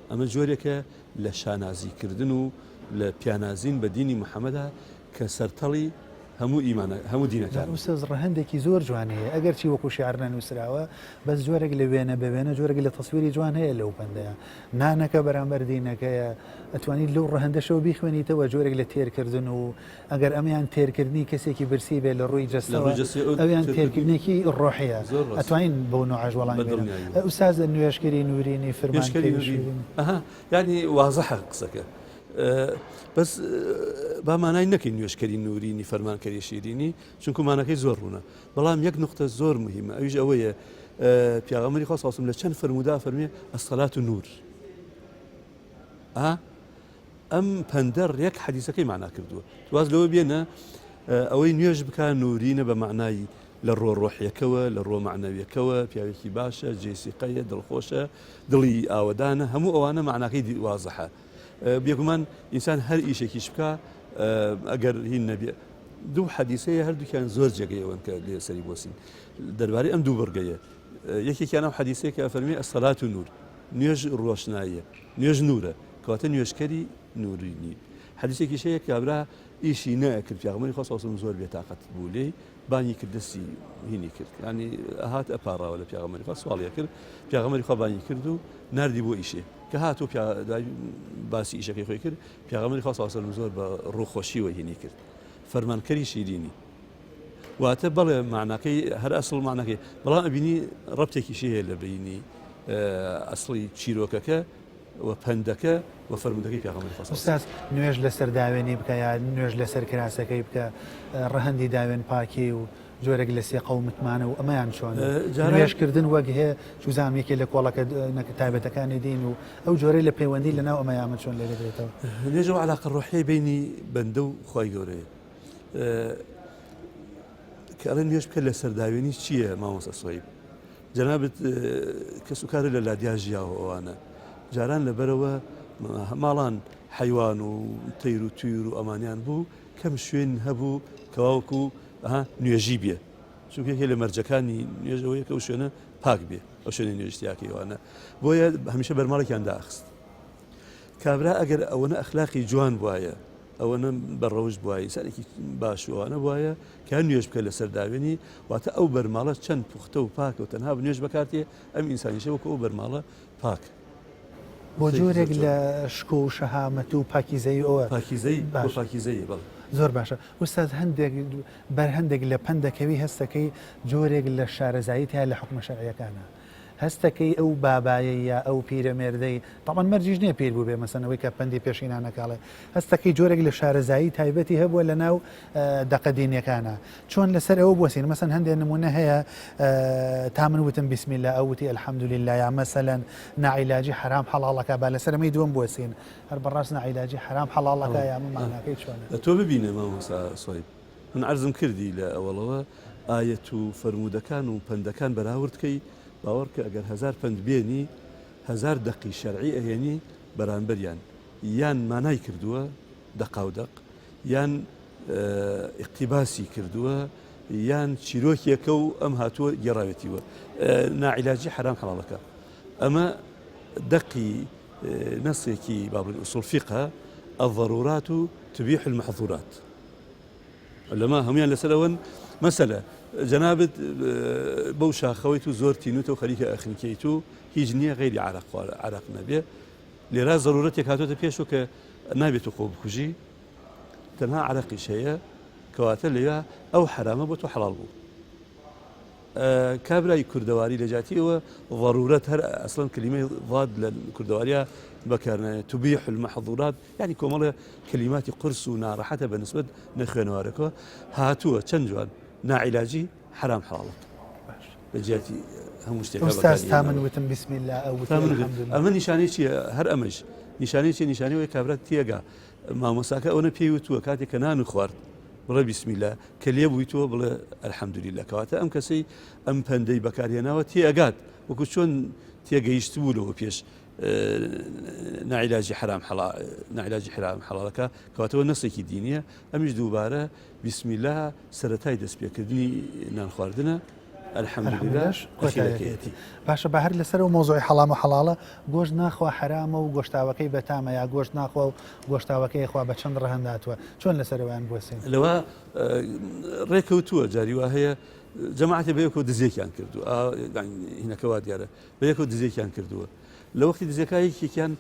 ئەمە جۆرێکە لە شانازیکردن و لە پیانازین بە دینی محەممەدا کە سەرتەڵی هەموو ئیمانە هەموو دینەکان. ئوستاز ڕەهەندێکی زۆر جوان هەیە ئەگەرچی وەکو شیعر نەنووسراوە بەس جۆرێک لە وێنە بە وێنە جۆرێک لە تەسویری جوان هەیە لەو پەندەیە نانەکە بەرامبەر دینەکەیە ئەتوانیت لەو ڕەهەندەشەوە بیخوێنیتەوە جۆرێک لە تێرکردن و ئەگەر ئەمیان تێرکردنی کەسێکی برسی بێ لە ڕووی جەستەوە ئەویان تێرکردنێکی ڕۆحیە ئەتوانین بەو نوعەش وەڵامی بەینەوە ئوستاز نوێژکەری نورینی فرمانکەری شیرینی. ئەها یانی وازحە قسەکە. بەس با مانای نەکەین نوێژکەری نورینی فەرمانکەری شیرینی چونکو مانەکەی زۆر ڕوونە بەڵام یەک نقطە زۆر مهمە ئەویش ئەوەیە پیاغەمبەری خوا صلی لە چەند فەرمودا فەرمی الصلاة نور ئا ئەم پەندە ڕێک حەدیسەکەی مانا کردووە واز لەوە بێنە ئەوەی نوێژ بکە نورینە بە معنای لە ڕۆ ڕۆحیەکەوە لە ڕۆ معنەویەکەوە پیاوێکی باشە جێسیقەیە دڵخۆشە دڵی ئاوەدانە هەموو ئەوانە معناکەی وازحە بێگومان ئینسان هەر ئیشێکیش بکا ئەگەر هین نەبێ دوو حەدیسەیە هەردووکیان زۆر جێگەی ئەوەن کە لێ سەری بۆسین دەربارەی ئەم دوو بڕگەیە یەکێکیان ئەو حەدیسەیە کە فەرمی الصلاة نور نوێژ ڕۆشناییە نوێژ نورە کەواتە نوێژکەری نورینی حەدیسێکیش هەیە کابرا ئیشی نەکرد پیاغمەری خوا صلی زۆر بێتاقەت بوو لێی بانگی کرد دەستی هینی کرد ینی هات ئەپاڕاوە لە پیاغمەری خوا سواڵی کرد پیاغمەری خوا بانگی کرد و ناردی بۆ ئیشێ کە هات و دوای باسی ئیشەکەی خۆی کرد پیاغمەری خوا صلی الله زۆر بە ڕووخۆشیوە هینی کرد فەرمانکەری شیرینی واتە بەڵێ معناکەی هەر ئەسڵ معناکەی بەڵام ئەبینی ڕەبتێکیشی هەیە لە بینی ئەسڵی چیرۆکەکە و پەندەکە و فەرموودەکەی پێغەمبەری خوا صلی اللە ئوستاز نوێژ لەسەر داوێنی بکە یا نوێژ لەسەر کراسەکەی بکە ڕەهەندی داوێن پاکی و جۆرێک لە سێقە و متمانە و ئەمەیان چۆنە نوێژ کردن وەک هێ چوزانم یەکێ لە کۆڵەکە تایبەتەکانی دین و ئەو جۆرەی لە پەیوەندی لە ناو ئەمەیا من چۆن لێ دەدرێتەوە؟ نوێژ ئەو عەلاقە ڕۆحیەی بەینی بەندە و خوای گەورەیە کە ئەڵێن نوێژ بکە لەسەر داوێنی چییە مامۆستا سۆیب؟ جەنابت کەس و کارت لە لادیا ژیاوە ئەوانە جاران لەبەرەوە ماڵان حەیوان و تەیر و تویر و ئەمانیان بوو کەم شوێن هەبوو کەواوەکو نوێژی بێ چونکە یەکێ لە مەرجەکانی نوێژەوەیە کە ئەو شوێنە پاک بێ ئەو شوێنە نوێژتیاکەی ئەوانە بۆیە هەمیشە بەرماڵێکیان داخست کابرا ئەگەر ئەوەنە ئەخلاقی جوان بواە ئەوەنە بە ڕەوشت بوایە ئینسانێکی باش و ئەوانە بوایە کە نوێژ بکە لەسەر داوێنی واتە ئەو بەرماڵە چەند پوختە و پاکە و تەنها نوێژ بەکارتێ ئەم ئینسانیشە وەکو ئەو بەرماڵە پاک بۆ جۆرێک لە شکۆ و شەهامەت و پاکیزەیی ئەوە پاکیزەی بۆ پاکیزەیی بەڵێ. زۆر باشە ئوستاز هەندێک بەر هەندێک لە پەندەکەوی هەستەکەی جۆرێک لە شارەزاییت هەیە لە حوکمە شەرعیەکانا هەستەکەی ئەو بابایەی یا ئەو پیرەمێردەی، تەبعەن مەرجیش نییە پیر بووبێ، مەسەن ئەوەی کە پەندی پێشینانەکە ئەڵێ، هەستەکەی جۆرێک لە شارەزایی تایبەتی هەبووە لە ناو دەقە دینیەکانا. چۆن لەسەر ئەوە بوەسین؟ مەسەن هەندێ نموونە هەیە تا من وتم بسم اللە ئەو وتی الحمدللە یا مەسەلەن ناعیلاجی حەرام حەڵاڵەکە با لەسەر ئەمەی دووەم بوەسین هەر بەڕاست ناعیلاجی حەرام حەڵاڵەکە یا ئەمە مەعناکەی چۆنە؟ تۆ ببینە مامۆستا سۆیب من عەرزم کردی لە ئەوەڵەوە ئایەت و فەرموودەکان و پەندەکان بەراورد کەی باوەڕکە ئەگەر هەزار پەند بێنی هەزار دەقی شەرعی ئەهێنی بەرامبەریان یان مانای کردووە دەقاو دەق یان ئیقتیباسی کردووە یان چیرۆکێکە و ئەم هاتووە گێڕاوێتیوە ناعیلاجی حەرام حەڵاڵەکە ئەمە دەقی نەسێکی با بڵێین ئوسوڵ فیقە الضرورات تبیح المحظورات لەما هەمویان لەسەر ئەوەن مەسەلە جەنابت بەو شاخەوەیت و زۆر تینوتە و خەریکە ئەخنکەیت و هیچ نییە غەیری عرق عرق نەبێ لێرا زەرورەتێک هاتۆتە پێشەوە کە نابێت و خۆ بکوژی تەنها عرەقیش هەیە کەواتە لەوێ ئەو حرامە بۆ تۆ حەڵال بوو کابرای کوردەواری لە جیاتی ئەوە ضرورەت هەر ئەسڵەن کلیمەی ضاد لە کوردەواریا بەکارنایە تبیح المحظورات یعنی کۆمەڵێ کلماتی قورس و ناڕەحەتە بە نسبەت نەخوێنەوارەکەوە هاتووە چەند جوان ناعیلاجی حرام حەڵاڵە لە جیاتی هەموو شتێک ئوستاز تا من وتم بسم الله ئەو وتی الحمدلله ئەمە نیشانەی چییە هەر ئەمەش نیشانەی چیە نیشانەی ئەوەیە کابرا تێگا مامۆستاکە ئەوەنە پێی وتووە کاتێک کە نان خوارد بڵێ بسم الله کە لێ بوویتەوە بڵێ الحمدلله کەواتە ئەم کەسەی ئەم پەندەی بەکارهێناوە تێئەگات وەکو چۆن تێگەیشتبوو لەوە پێش. ناعیلاجی حرام حەڵا ناعیلاجی حرام حەڵاڵەکە کەواتەوە نەسێکی دینیە ئەمیش دووبارە بسم الله سەرەتای دەستپێکردنی نان خواردنە الحمدلله کۆتایەکەیەتی. باشە با هەر لەسەر ئەو مەوزوعی حەڵام و حەڵاڵە گۆشت ناخوا حەرامە و گۆشتاوەکەی بەتامە یا گۆشت ناخوا و گۆشتاوەکەی خوا بە چەند ڕەهەند هاتووە چۆن لەسەر ئەویان بوەسین؟ لەوە ڕێکەوتووە جاری وا هەیە جەماعەتێ بەیەکەوە دزێکیان کردووە هینەکە وا دیارە بەیەکەوە دزێکیان کردووە لە وەختی دزێکا یەکێکیان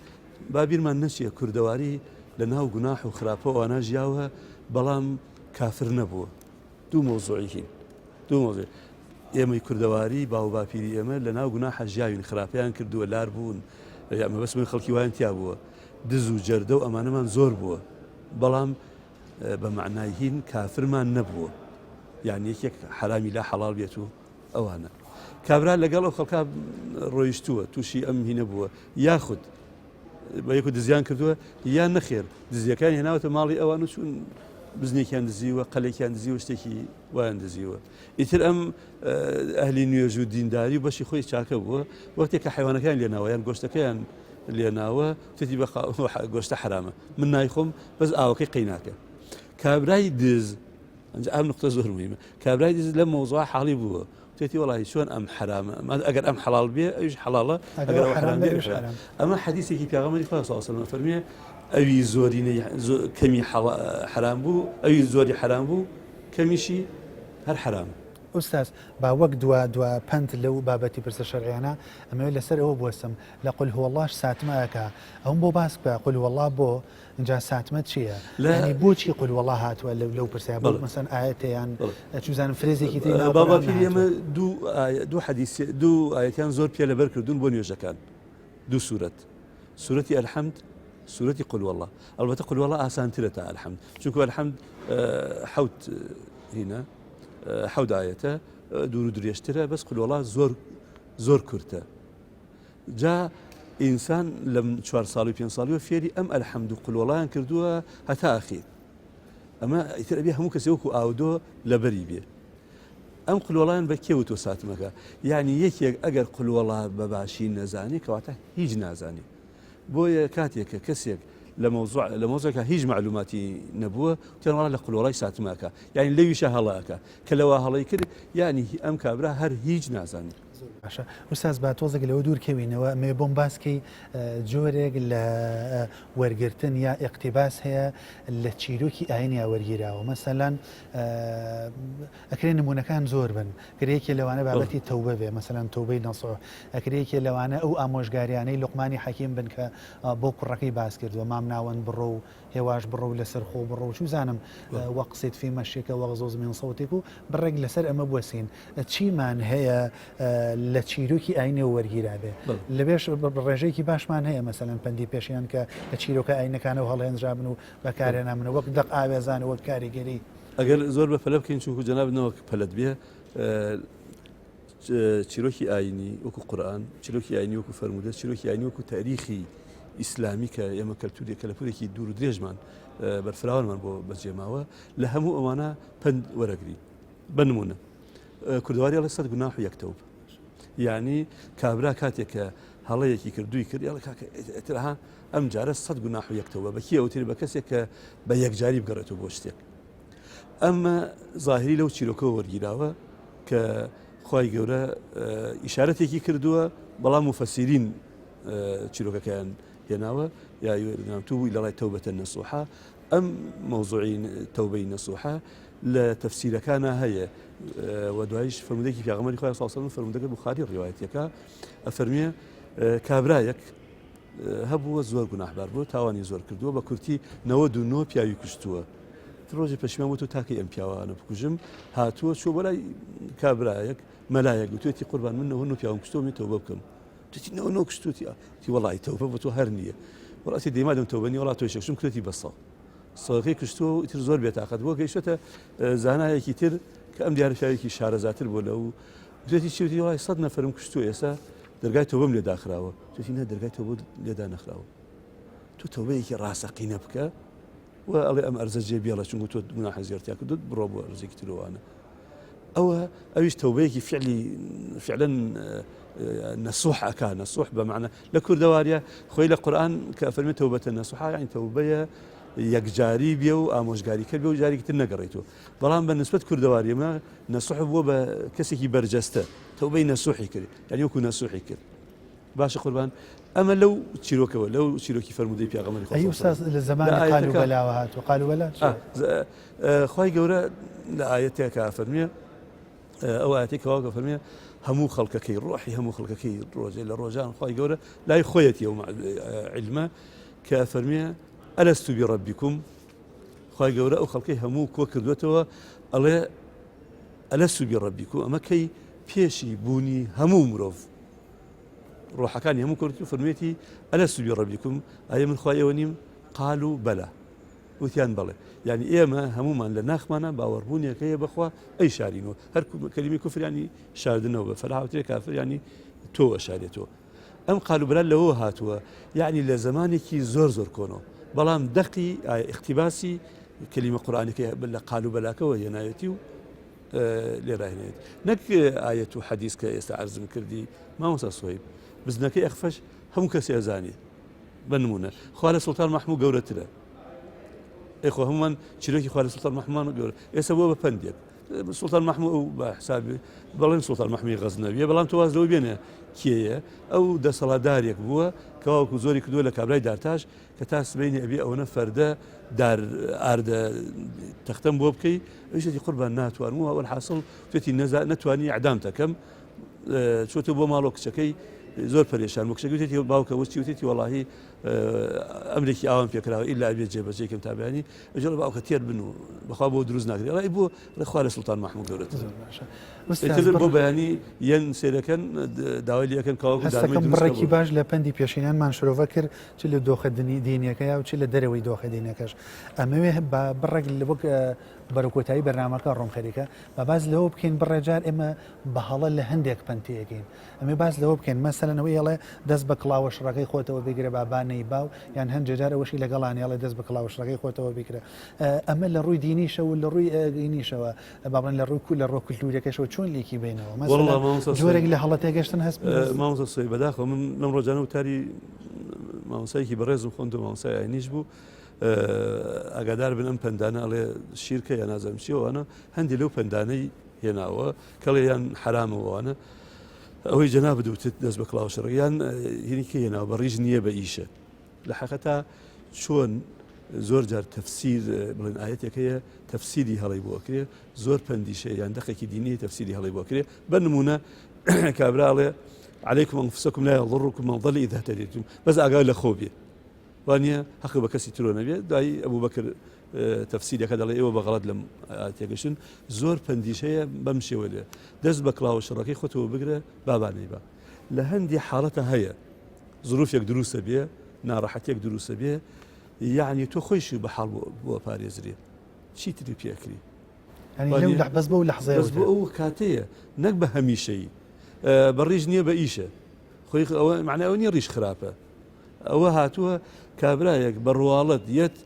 با بیرمان نەچێ کوردەواری لە ناو گوناح و خراپە ئەوانە ژیاوە بەڵام کافر نەبووە دوو مەوزوعی هین دوو مەوزوع ئێمەی کوردەواری باو باپیری ئێمە لە ناو گوناحە ژیاوین خراپیان کردووە لار بوون یا مەبەست من خەڵکی وایان تیا بووە دز و جەردە و ئەمانەمان زۆر بووە بەڵام بە مەعنای هین کافرمان نەبووە یان یەکێک حەرامی لا حەڵال بێت و ئەوانە کابرا لەگەڵ ئەو خەڵکا ڕۆیشتووە تووشی ئەم هینە بووە یاخود بە یەک و دزیان کردووە یان نەخێر دزیەکان هێناوەتە ماڵی ئەوان و چون بزنێکیان دزیوە قەلێکیان دزیوە شتێکی وایان دزیوە ئیتر ئەم ئەهلی نوێژ و دینداری و بەشی خۆی چاکە بووە وەختێک کە حیوانەکان لێناوە یان گۆشتەکەیان لێناوە تێتی بە گۆشتە حرامە من نایخۆم بەس ئاوەکەی قەیناکە کابرای دز ئەم نقطە زۆر مهمە کابرای دز لەم مەوزوع حاڵی بووە تێتی وەڵی چۆن ئەم حرامە ئەگەر ئەم حەڵال بێ ئەویش حەڵاڵە ئەگەر ئەو حرام بێ ئەمە حەدیثێکی پێغەمبەری خوا صلی الله علیه و سلم فەرمیێ ئەوی زۆری کەمی حرام بوو ئەوی زۆری حرام بوو کەمیشی هەر حرام. ئوستاز با وەک دوا دوا پەند لەو بابەتی پرسە شەرعیانە ئەمەوێت لەسەر ئەوە بوەستم لە قل هو اللە ش ساتمە ئەکا ئەوم بۆ باس بکە قل هو اللە بۆ ئینجا ساتمە چییە یانی بۆچی قل هو اللە هاتووە لەو لەو پرسیارە بۆ مەسەن ئایەتە یان چوزانم فرێزێکی تری ناو بابا پیری ئێمە دوو دوو حەدیث دوو ئایەتیان زۆر پێ لەبەر کردوون بۆ نوێژەکان دوو سورەت سورەتی الحمد سورەتی قل والله البته قل والله ئاسانترە تا الحمد چونکو الحمد حوت هینە حەوت ئایەتە دوور و درێژترە بەس قل والله زۆر زۆر کورتە جا ئینسان لەم چوار ساڵی و پێ ساڵیەوە فێری ئەم الحمد و قل واللهیان کردووە هەتا ئەخیر ئەمە ئیتر ئەبێ هەموو کەسێ وەکو ئاودۆ لەبەری بێ ئەم قلوەڵایان بە کێ وتوە ساتمەکە یعنی یەکێک ئەگەر قلوەڵا بە باشی نەزانێ کەواتە هیچ نازانێ بۆیە کاتێک کە کەسێک لە مەوزوع لە مەوزوعێکا هیچ مەعلوماتی نەبووە وتیان وەڵا لە قلوەڵای ساتمەکە یعنی لەویشە هەڵەکە کە لەوە هەڵەی کرد یعنی ئەم کابرا هەر هیچ نازانێ. زۆر باشە ئوستاز با تۆزێک لەوە دوور کەوینەوە ئەمەوێ بۆم باس کەی جۆرێک لە وەرگرتن یا ئیقتیباس هەیە لە چیرۆکی ئاینیا وەرگیراوە مەسەلەن ئەکرێ نمونەکان زۆر بن کرێ یەکێ لەوانە بابەتی تەوبە بێ مەسەلەن تەوبەی نەسوح ئەکرێ یەکێ لەوانە ئەو ئامۆژگاریانەی لوقمانی حەکیم بن کە بۆ کوڕەکەی باس کردووە مام ناوەند بڕۆ و هێواش بڕۆ و لەسەر خۆ بڕۆ و چوزانم واقصد في مشيك واغضض من صوتك و بڕێک لەسەر ئەمە بوەسین چیمان هەیە لە چیرۆکی ئاینەوە وەرگیرابێ لەوێش ڕێژەیەکی باشمان هەیە مەسەلەن پەندی پێشیان کە لە چیرۆکە ئاینەکانەوە هەڵهێنجرابن و بەکارهێنامن وەک دەق ئاوێزان وەک کاریگەری. ئەگەر زۆر بە پەلە بکەین چونکو جەنابت نەوەک پەلەت بێ چیرۆکی ئاینی وەکو قورئان چیرۆکی ئاینی وەکو فەرموودە چیرۆکی ئاینی وەکو تاریخی ئیسلامی کە ئێمە کەلتوری کەلەپورێکی دوور و درێژمان بەرفراوانمان بۆ بەجێماوە لە هەموو ئەوانە پەند وەرەگری بە نمونە کوردەواری ئەڵێ سەد گوناح و یەک تەوبە یعنی کابرا کاتێک کە هەڵەیەکی کرد دووی کرد یاڵە کاکە ئیترها ئەم جارە سەد گوناح و یەک تەوبە بە کێ ئەوترێ بە کەسێک کە بە یەکجاری بگەڕێتەوە بۆ شتێک ئەمە ظاهری لەو چیرۆکەوە وەرگیراوە کە خوای گەورە ئیشارەتێکی کردووە بەڵام مفەسیرین چیرۆکەکەیان هێناوە یا توبوا إلى الله توبة نصوحا ئەم مەوزوعی تەوبەی نەسوحە لە تەفسیرەکانا هەیە و دوایش فەرموودەیەکی پێغەمبەری خوای صلی الله علیه و سلم فەرموودەکە بوخاری ڕیوایەتەکە ئەفەرموێ کابرایەک هەبووە زۆر گوناهبار بووە تاوانی زۆر کردووە بە کورتی 99 پیاوی کوشتووە ڕۆژی پەشیمان بوو تاکەی ئەم پیاوانە بکوژم هاتووە چوە بۆ لای کابرایەک مەلایەک گوتوێتی قوربان من 99 پیاوم کوشتووە من تەوبە بکەم توتی 99 کوشتوتی تی وەڵی تەوبە بۆ تۆ هەر نییە وەڵاتی دەیمادەم تەوبە نیە وەڵا تۆی شەکشم کردی بەسەڵ سەگەکەی کوشتووە و ئیتر زۆر بێتاقەت بووە گەیشتۆتە زانایەکی تر کە ئەم دیارە پیاوێکی شارەزاتر بوو لەو وتێتی چی وتی وڵای سەد نەفرم کوشتووە ئێستا دەرگای تۆبەم لێ داخراوە وتێتی نە دەرگای تۆبە لێ دانەخراوە تۆ تۆبەیەکی ڕاستەقینە بکە و ئەڵێ ئەم ئەرزە جێ بێڵە چونکە تۆ گوناحە زیاتر کردوت بڕۆ بۆ ئەرزێکی ترەوانە. ئەوە ئەویش تەوبەیەکی فعلی فعلا نەسوح ئەکا نەسوح بە معنە لە کوردەواریە خۆی لە قورآن کە فەرمی تەوبەتە نەسوحا یعنی تەوبەیە یەکجاری بێ و ئامۆژگاری کرد بێ و جارێکی تر نەگەڕێیتەوە بەڵام بە نسبەت کوردەواریمە نەسوح بووە بە کەسێکی بەرجەستە تەوبەی نەسوحی کرد یعنی وەکو نەسوحی کرد باشە قوربان ئەمە لەو چیرۆکەوە لەو چیرۆکی فەرموودەی پێغەمبەری خوا ئەی ئوستاز لە زەمانی قال و بەلاوە هاتوو قال و بەلا چیە؟ خوای گەورە لە ئایەتێکا فەرمیێ ئەو ئاەتی کەوا فەرمیێ هەموو خەڵکەکەی ڕۆحی هەموو خەڵکەکەی ڕۆژێ لە ڕۆژان خوای گەورە لای خۆیەتی ئەو علمە کە فەرمیێ ئەلەستو بڕەبیکم خوای گەورە ئەو خەڵکەی هەموو کۆ کردوێتەوە ئەڵێ ئەلەستو بڕەبیکم ئەمە کەی پێشی بوونی هەموو مرۆڤ ڕۆحەکانی هەموو کورد و فەرموویەتی ئەلەست بڕەبیکم ئایا من خوای ئێوە نیم قالوا بەلا وتیان بەڵێ یعنی ئێمە هەمومان لە ناخمانە باوەڕبوونێک هەیە بەخوا ئەی شارینەوە هەر کەلیمی کوفریانی شاردنەوە بە فەلاوترێ کافریانی تۆ ئەشارێتەوە ئەم قالوا بەلا لەوە هاتووە یعنی لە زمانێکی زۆر زۆر کۆنەوە بەڵام دەقی اقتباسی کەلیمە قورآانەکە لە قالوا بەلاکەوە هێنایەتی و لێرە هێنێت نەک ئاەت و حەدیث کە ئێستا عەرزم کردی مامۆستا سۆیب بزنەکەی ئەخفەش هەموو کەسی ئەزانێ بە نمونە خوا لە سوڵتان مەحموو گەورەترە ئێخۆ هەمومان چیرۆکی خوا لە سوڵتان مەحمومان گەورە ئێستا بووە بە پەندێک سوڵتان مەحموو ئەو بە حسابی بەڵێن سوڵتان مەحمووی غەزنەویە بەڵام تۆ واز لەوە بێنە کێیە ئەو دەسەڵاتدارێک بووە کەواکو زۆری کردووە لە کابرای دارتاش کە تا سبەینێ ئەبێ ئەوەنە فەردە دار ئاردە تەختەم بۆ بکەی ئەویش وتی قوربان ناتوانم و وەلحاسڵ وتێتی نەزا نەتوانی ئەعدام تەکەم چۆتە بۆ ماڵۆ کچەکەی زۆر پەرێشان بوو کچەکەی وتێتی باوکە وچی وتێتی وەڵاهی ئەمرێکی ئاوام پێکراوە ئیلا ئەبێ جێبەجێ کەم تا بەیانی ئەجۆ باوکە تێر بن و بەخوا بۆ دروست ناکرێ ئەڵێ بۆ ڕێ خوا لە سوڵتان مەحموود گەورەتر زۆر باشە ئیتر بۆ بەیانی یەن سێرەکەن داوای لەکەن کەوا هەستەکەم بڕێکی باش لە پەندی پێشینانمان شرۆڤە کرد چ لە دۆخە دینیەکەیا و چ لە دەرەوەی دۆخە دینەکەش ئەمەوێ بە بڕێک لە وەک بەرەو کۆتایی بەرنامەکە ڕۆم خەریکە بە باس لەوە بکەین بڕێجار ئێمە بە هەڵە لە هەندێک پەند تێگەین ئەمێ باس لەوە بکەین مەسەلەن ئەوەی ئەڵێ دەست بە کڵاوە شڕەکەی خۆتەوە بگرە با با نەیبا و یان هەندێ جار ئەوەشی لەگەڵانی ئەڵێ دەست بە کڵاوە شڕەکەی خۆتەوە بگرە ئەمە لە ڕووی دینیشەوە و لە ڕووی ئینیشەوە با بڵێن لە ڕووی لە ڕووە کولتووریەکەشەوە چۆن لێکی بینەوە مەسەلەن جۆرێک لە هەڵە تێگەشتن هەست مامۆستا سۆی بەداخەوە من لەم ڕۆژانە وتاری مامۆستایەکی بەڕێزم خوێند و مامۆستای ئاینیش بوو ئاگادار بن ئەم پەندانە ئەڵێ شیرکە یا نازانم چیەوەوانە هەندی لەو پەندانەی هێناوە کەڵێ یان حرامەوەوانە ئەوەی جەنابت وتت دەست بە کڵاو شڕ یان هینیکە هێناوە بە ڕیش نییە بە ئیشە لە حەقەتا چۆن زۆر جار تەفسیر بڵێن ئاەتێک هەیە تەفسیری هەڵی بۆ ئەکرێ زۆر پەندیشە یان دەقێکی دینی تەفسیری هەڵی بۆ کرێ بە نمونە کابرا ئەڵێ عليكم أنفسكم لا يضركم من ضل إذا اهتديتم بەس ئاگا لە خۆ بێ وانە حەق بە کەسی ترۆ نەبێت دوایی ئەبوو بەکر تەفسیرەکە دەڵێ ئێوە بە غەڵەت لەم تێگەشتن زۆر پەندیش هەیە بەم شێوە لێ دەست بە کڵاوە شڕەکەی خۆتەوە بگرە بابانەی بە لە هەندی حاڵەتە هەیە زروفێک دروستە بێ ناڕەحەتێک دروستە بێ یعنی تۆ خۆیشی بە حاڵ بۆ پارێزرێ چیتری پێکری بەس بۆ لەحزەیە بۆ ئەو کاتەیە نەک بە هەمیشەیی بە ڕیش نییە بە ئیشە خۆی ئەوە معنی ئەوە نییە ڕیش خراپە ئەوە هاتووە کابرایەک بە ڕواڵەت یەت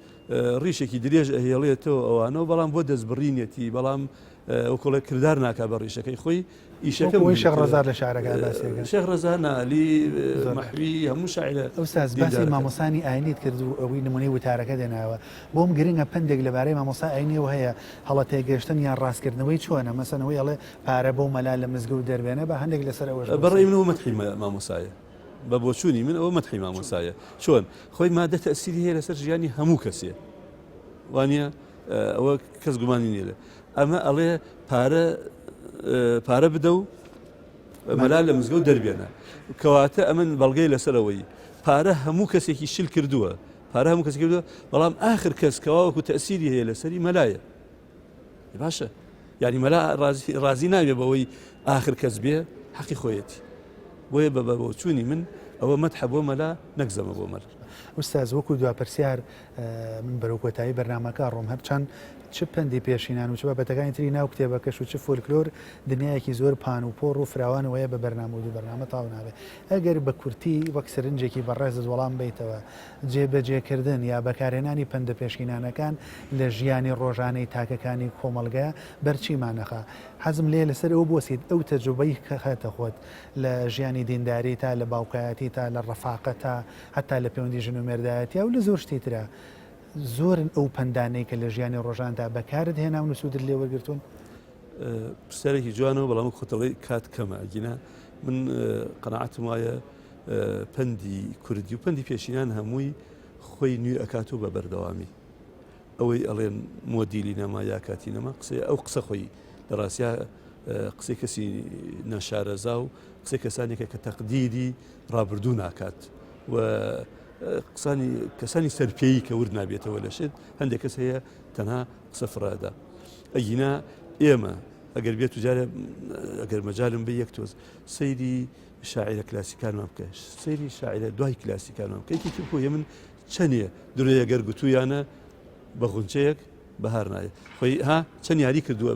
ڕیشێکی درێژ ئەهێڵێتەوە ئەوانەوە بەڵام بۆ دەستبڕینێتی بەڵام وەکوڵێ کردار ناکا بە ڕیشەکەی خۆی ئیشەکە وەی شێخ ڕەزا لە شارەکە باسێکە شێخ ڕەزا نالی مەحوی هەموو شاعرە ئوستاز باسی مامۆستانی ئاینیت کرد و ئەوەی نمونەی وتارەکە دێنایەوە بۆم گرنگە پەندێک لەبارەی مامۆستا ئاینیەوە هەیە هەڵە تێگەشتن یان ڕاستکردنەوەی چۆنە مەسەن ئەوەی ئەڵێ پارە بەو مەلا لە مزگەوت دەربێنە با هەندێک لەسەر ئەوەش بەڕێی من ئەوە مەدحی مامۆستایە بە بۆچوونی من ئەوە مەدحی مامۆستایە چۆن خۆی مادە تەسیری هەیە لەسەر ژیانی هەموو کەسێ وانە ئەوە کەس گومانی نییە لە ئەمە ئەڵێ پارە پارە بدە و مەلا لە مزگەوت دەربێنە کەواتە ئەمن بەڵگەی لەسەرەوەی پارە هەموو کەسێکی شل کردووە پارە هەموو کەسی کردووە بەڵام ئاخر کەس کەوا وەکو تەسیری هەیە لەسەری مەلایە باشە یعنی مەلا ڕازی نابێ بەوەی ئاخر کەس بێ حەقی خۆیەتی بۆیە بە بەبۆچوونی من ئەوە مەدحە بۆ مەلا نەک زەمە بۆ مەلا. ئوستاز وەکو دوا پرسیار من بەرەو کۆتایی بەرنامەکە ڕۆم هەرچەند. چ پەندی پێشینان و چ بابەتەکانی تری ناو کتێبەکەش و چ فۆلکلۆر دنیایەکی زۆر پان و پۆڕ و فراوان و هەیە بە بەرنامە و دوو بەرنامە تەواو نابێ. ئەگەر بە کورتی وەک سەرنجێکی بەڕێزت وەڵام بەیتەوە، جێبەجێکردن یا بەکارهێنانی پەندە پێشینانەکان لە ژیانی ڕۆژانەی تاکەکانی کۆمەڵگە بەر چیمان ئەخا؟ حەزم لێیە لەسەر ئەوە بوەسیت ئەو تەجروبەی کە هەتە خۆت لە ژیانی دینداری تا لە باوکایەتی تا لە ڕەفاقەت تا هەتا لە پەیوەندی ژن و مێردایەتیا و لە زۆر شتی ترا زۆرن ئەو پەندانەی کە لە ژیانی ڕۆژاندا بەکارت هێناون و سوودت لێ وەرگرتوون؟ پرسیارێکی جوانە و بەڵام وەک خۆت دەڵێی کات کەمە ئەگینا من قەناعەتم وایە پەندی کوردی و پەندی پێشینان هەمووی خۆی نوێ ئەکات و بە بەردەوامی ئەوەی ئەڵێن مۆدیلی نەما یا کاتی نەما قسەی ئەو قسە خۆی لە ڕاستیا قسەی کەسی نەشارەزا و قسەی کەسانێکە کە تەقدیری ڕابردوو ناکات و قسانی کەسانی سەرپێیی کە ورد نابێتەوە لە شت هەندێک کەس هەیە تەنها قسە فڕادا ئەگینا ئێمە ئەگەر بێت جارێ ئەگەر مەجالم بە یەک تۆز سەیری شاعیرە کلاسیکانمان بکە سەیری شاعیرە دوای کلاسیکانمان بکە یەکێکی خۆ من چەندێ درۆیە گەر گوتویانە بە غونچەیەک بەهار نایە خۆی ها چەند یاری کردووە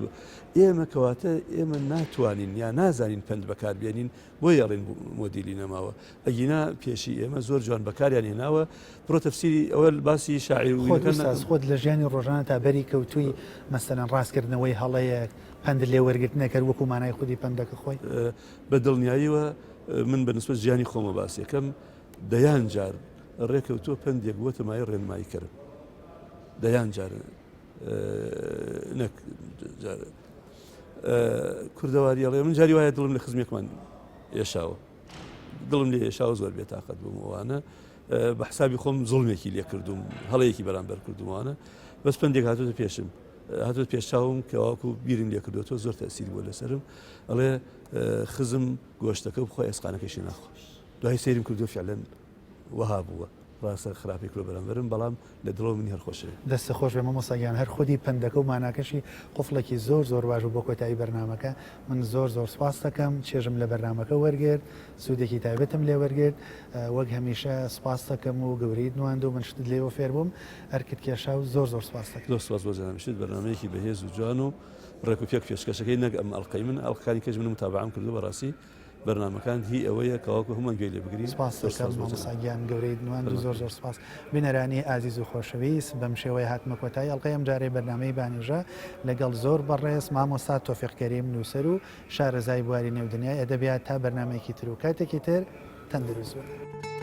ئێمە کەواتە ئێمە ناتوانین یا نازانین پند بەکاربیێنین بۆیە ئەڵێن مۆدیلی نەماوە ئەگینا پێشی ئێمە زۆر جوان بەکاریان هێناوە بڕۆ تەفسیری ئەوە باسی شاعیر و خۆت ئوستاز خۆت لە ژیانی ڕۆژانەتا بەری کەوتووی مەسەلەن ڕاستکردنەوەی هەڵەیەک پەند لێ وەرگرتنێک هەر وەکوو مانای خودی پەندەکە خۆی؟ بە دڵنیاییەوە من بە نسبەت ژیانی خۆمە باسیەکەم دەیان جار ڕێکەوتووە پەندێک بووەتە مایەی ڕێنماییکەرم دەیان جار نەک جار کوردەواری ئەڵێ من جاری وایە دڵم لە خزمێکمان ئێشاوە دڵم لێ ئێشاوە زۆر بێتاقەت بووم ئەوانە بە حسابی خۆم زوڵمێکی لێ کردوم هەڵەیەکی بەرامبەر کردومانە بەس پندێک هاتوتە پێشم هاتوت پێشچاوم کەواکو بیرم لێ کردوەوە زۆر تەسیر بووە لەسرم ئەڵێ خزم گۆشتەکە بخۆ ئێسقانەکەشی ناخۆ دوای سەیرم کردو فعلەن وەها بووە. ڕاستە خراپی کردوە بەرامبەرم بەڵام لە دڵەوە منی هەر خۆشەوێ. دەستت خۆش بێ مامۆستا گیان هەر خودی پەندەکە و ماناکەشی قوفڵێکی زۆر زۆر باش بوو بۆ کۆتایی بەرنامەکە من زۆر زۆر سوپاست دەکەم چێژم لە بەرنامەکە وەرگرت سوودێکی تایبەتم لێ وەرگرت وەک هەمیشە سوپاست دەکەم و گەورەیت نواند و من شتت لێوە فێر بووم ئەرکت کێشا و زۆر زۆر سوپاست دەکەم. زۆر سوپاس بۆ جەنابیشت بەرنامەیەکی بەهێز و جوان و ڕێک و پێک پێشکەشەکەی نەک ئەم ئەڵقەی من ئەڵقەکانی کەش من متابعەم کردووە بەڕاستی بەرنامەکان هی ئەوەیە کەواکو هەمووان گوێی لێ بگرین. سپاست دەکەم مامۆستا گیان گەورەیت نواند و زۆر زۆر سپاس. بینەرانی ئازیز و خۆشەویست بەم شێوەیە هاتمە کۆتایی ئەڵقەی ئەمجارەی بەرنامەی بانێژە لەگەڵ زۆر بەڕێز مامۆستا تۆفیق کەریم نووسەر و شارەزای بواری نێو دنیای ئەدەبیات تا بەرنامەیەکی تر و کاتێکی تر تەندروست بن.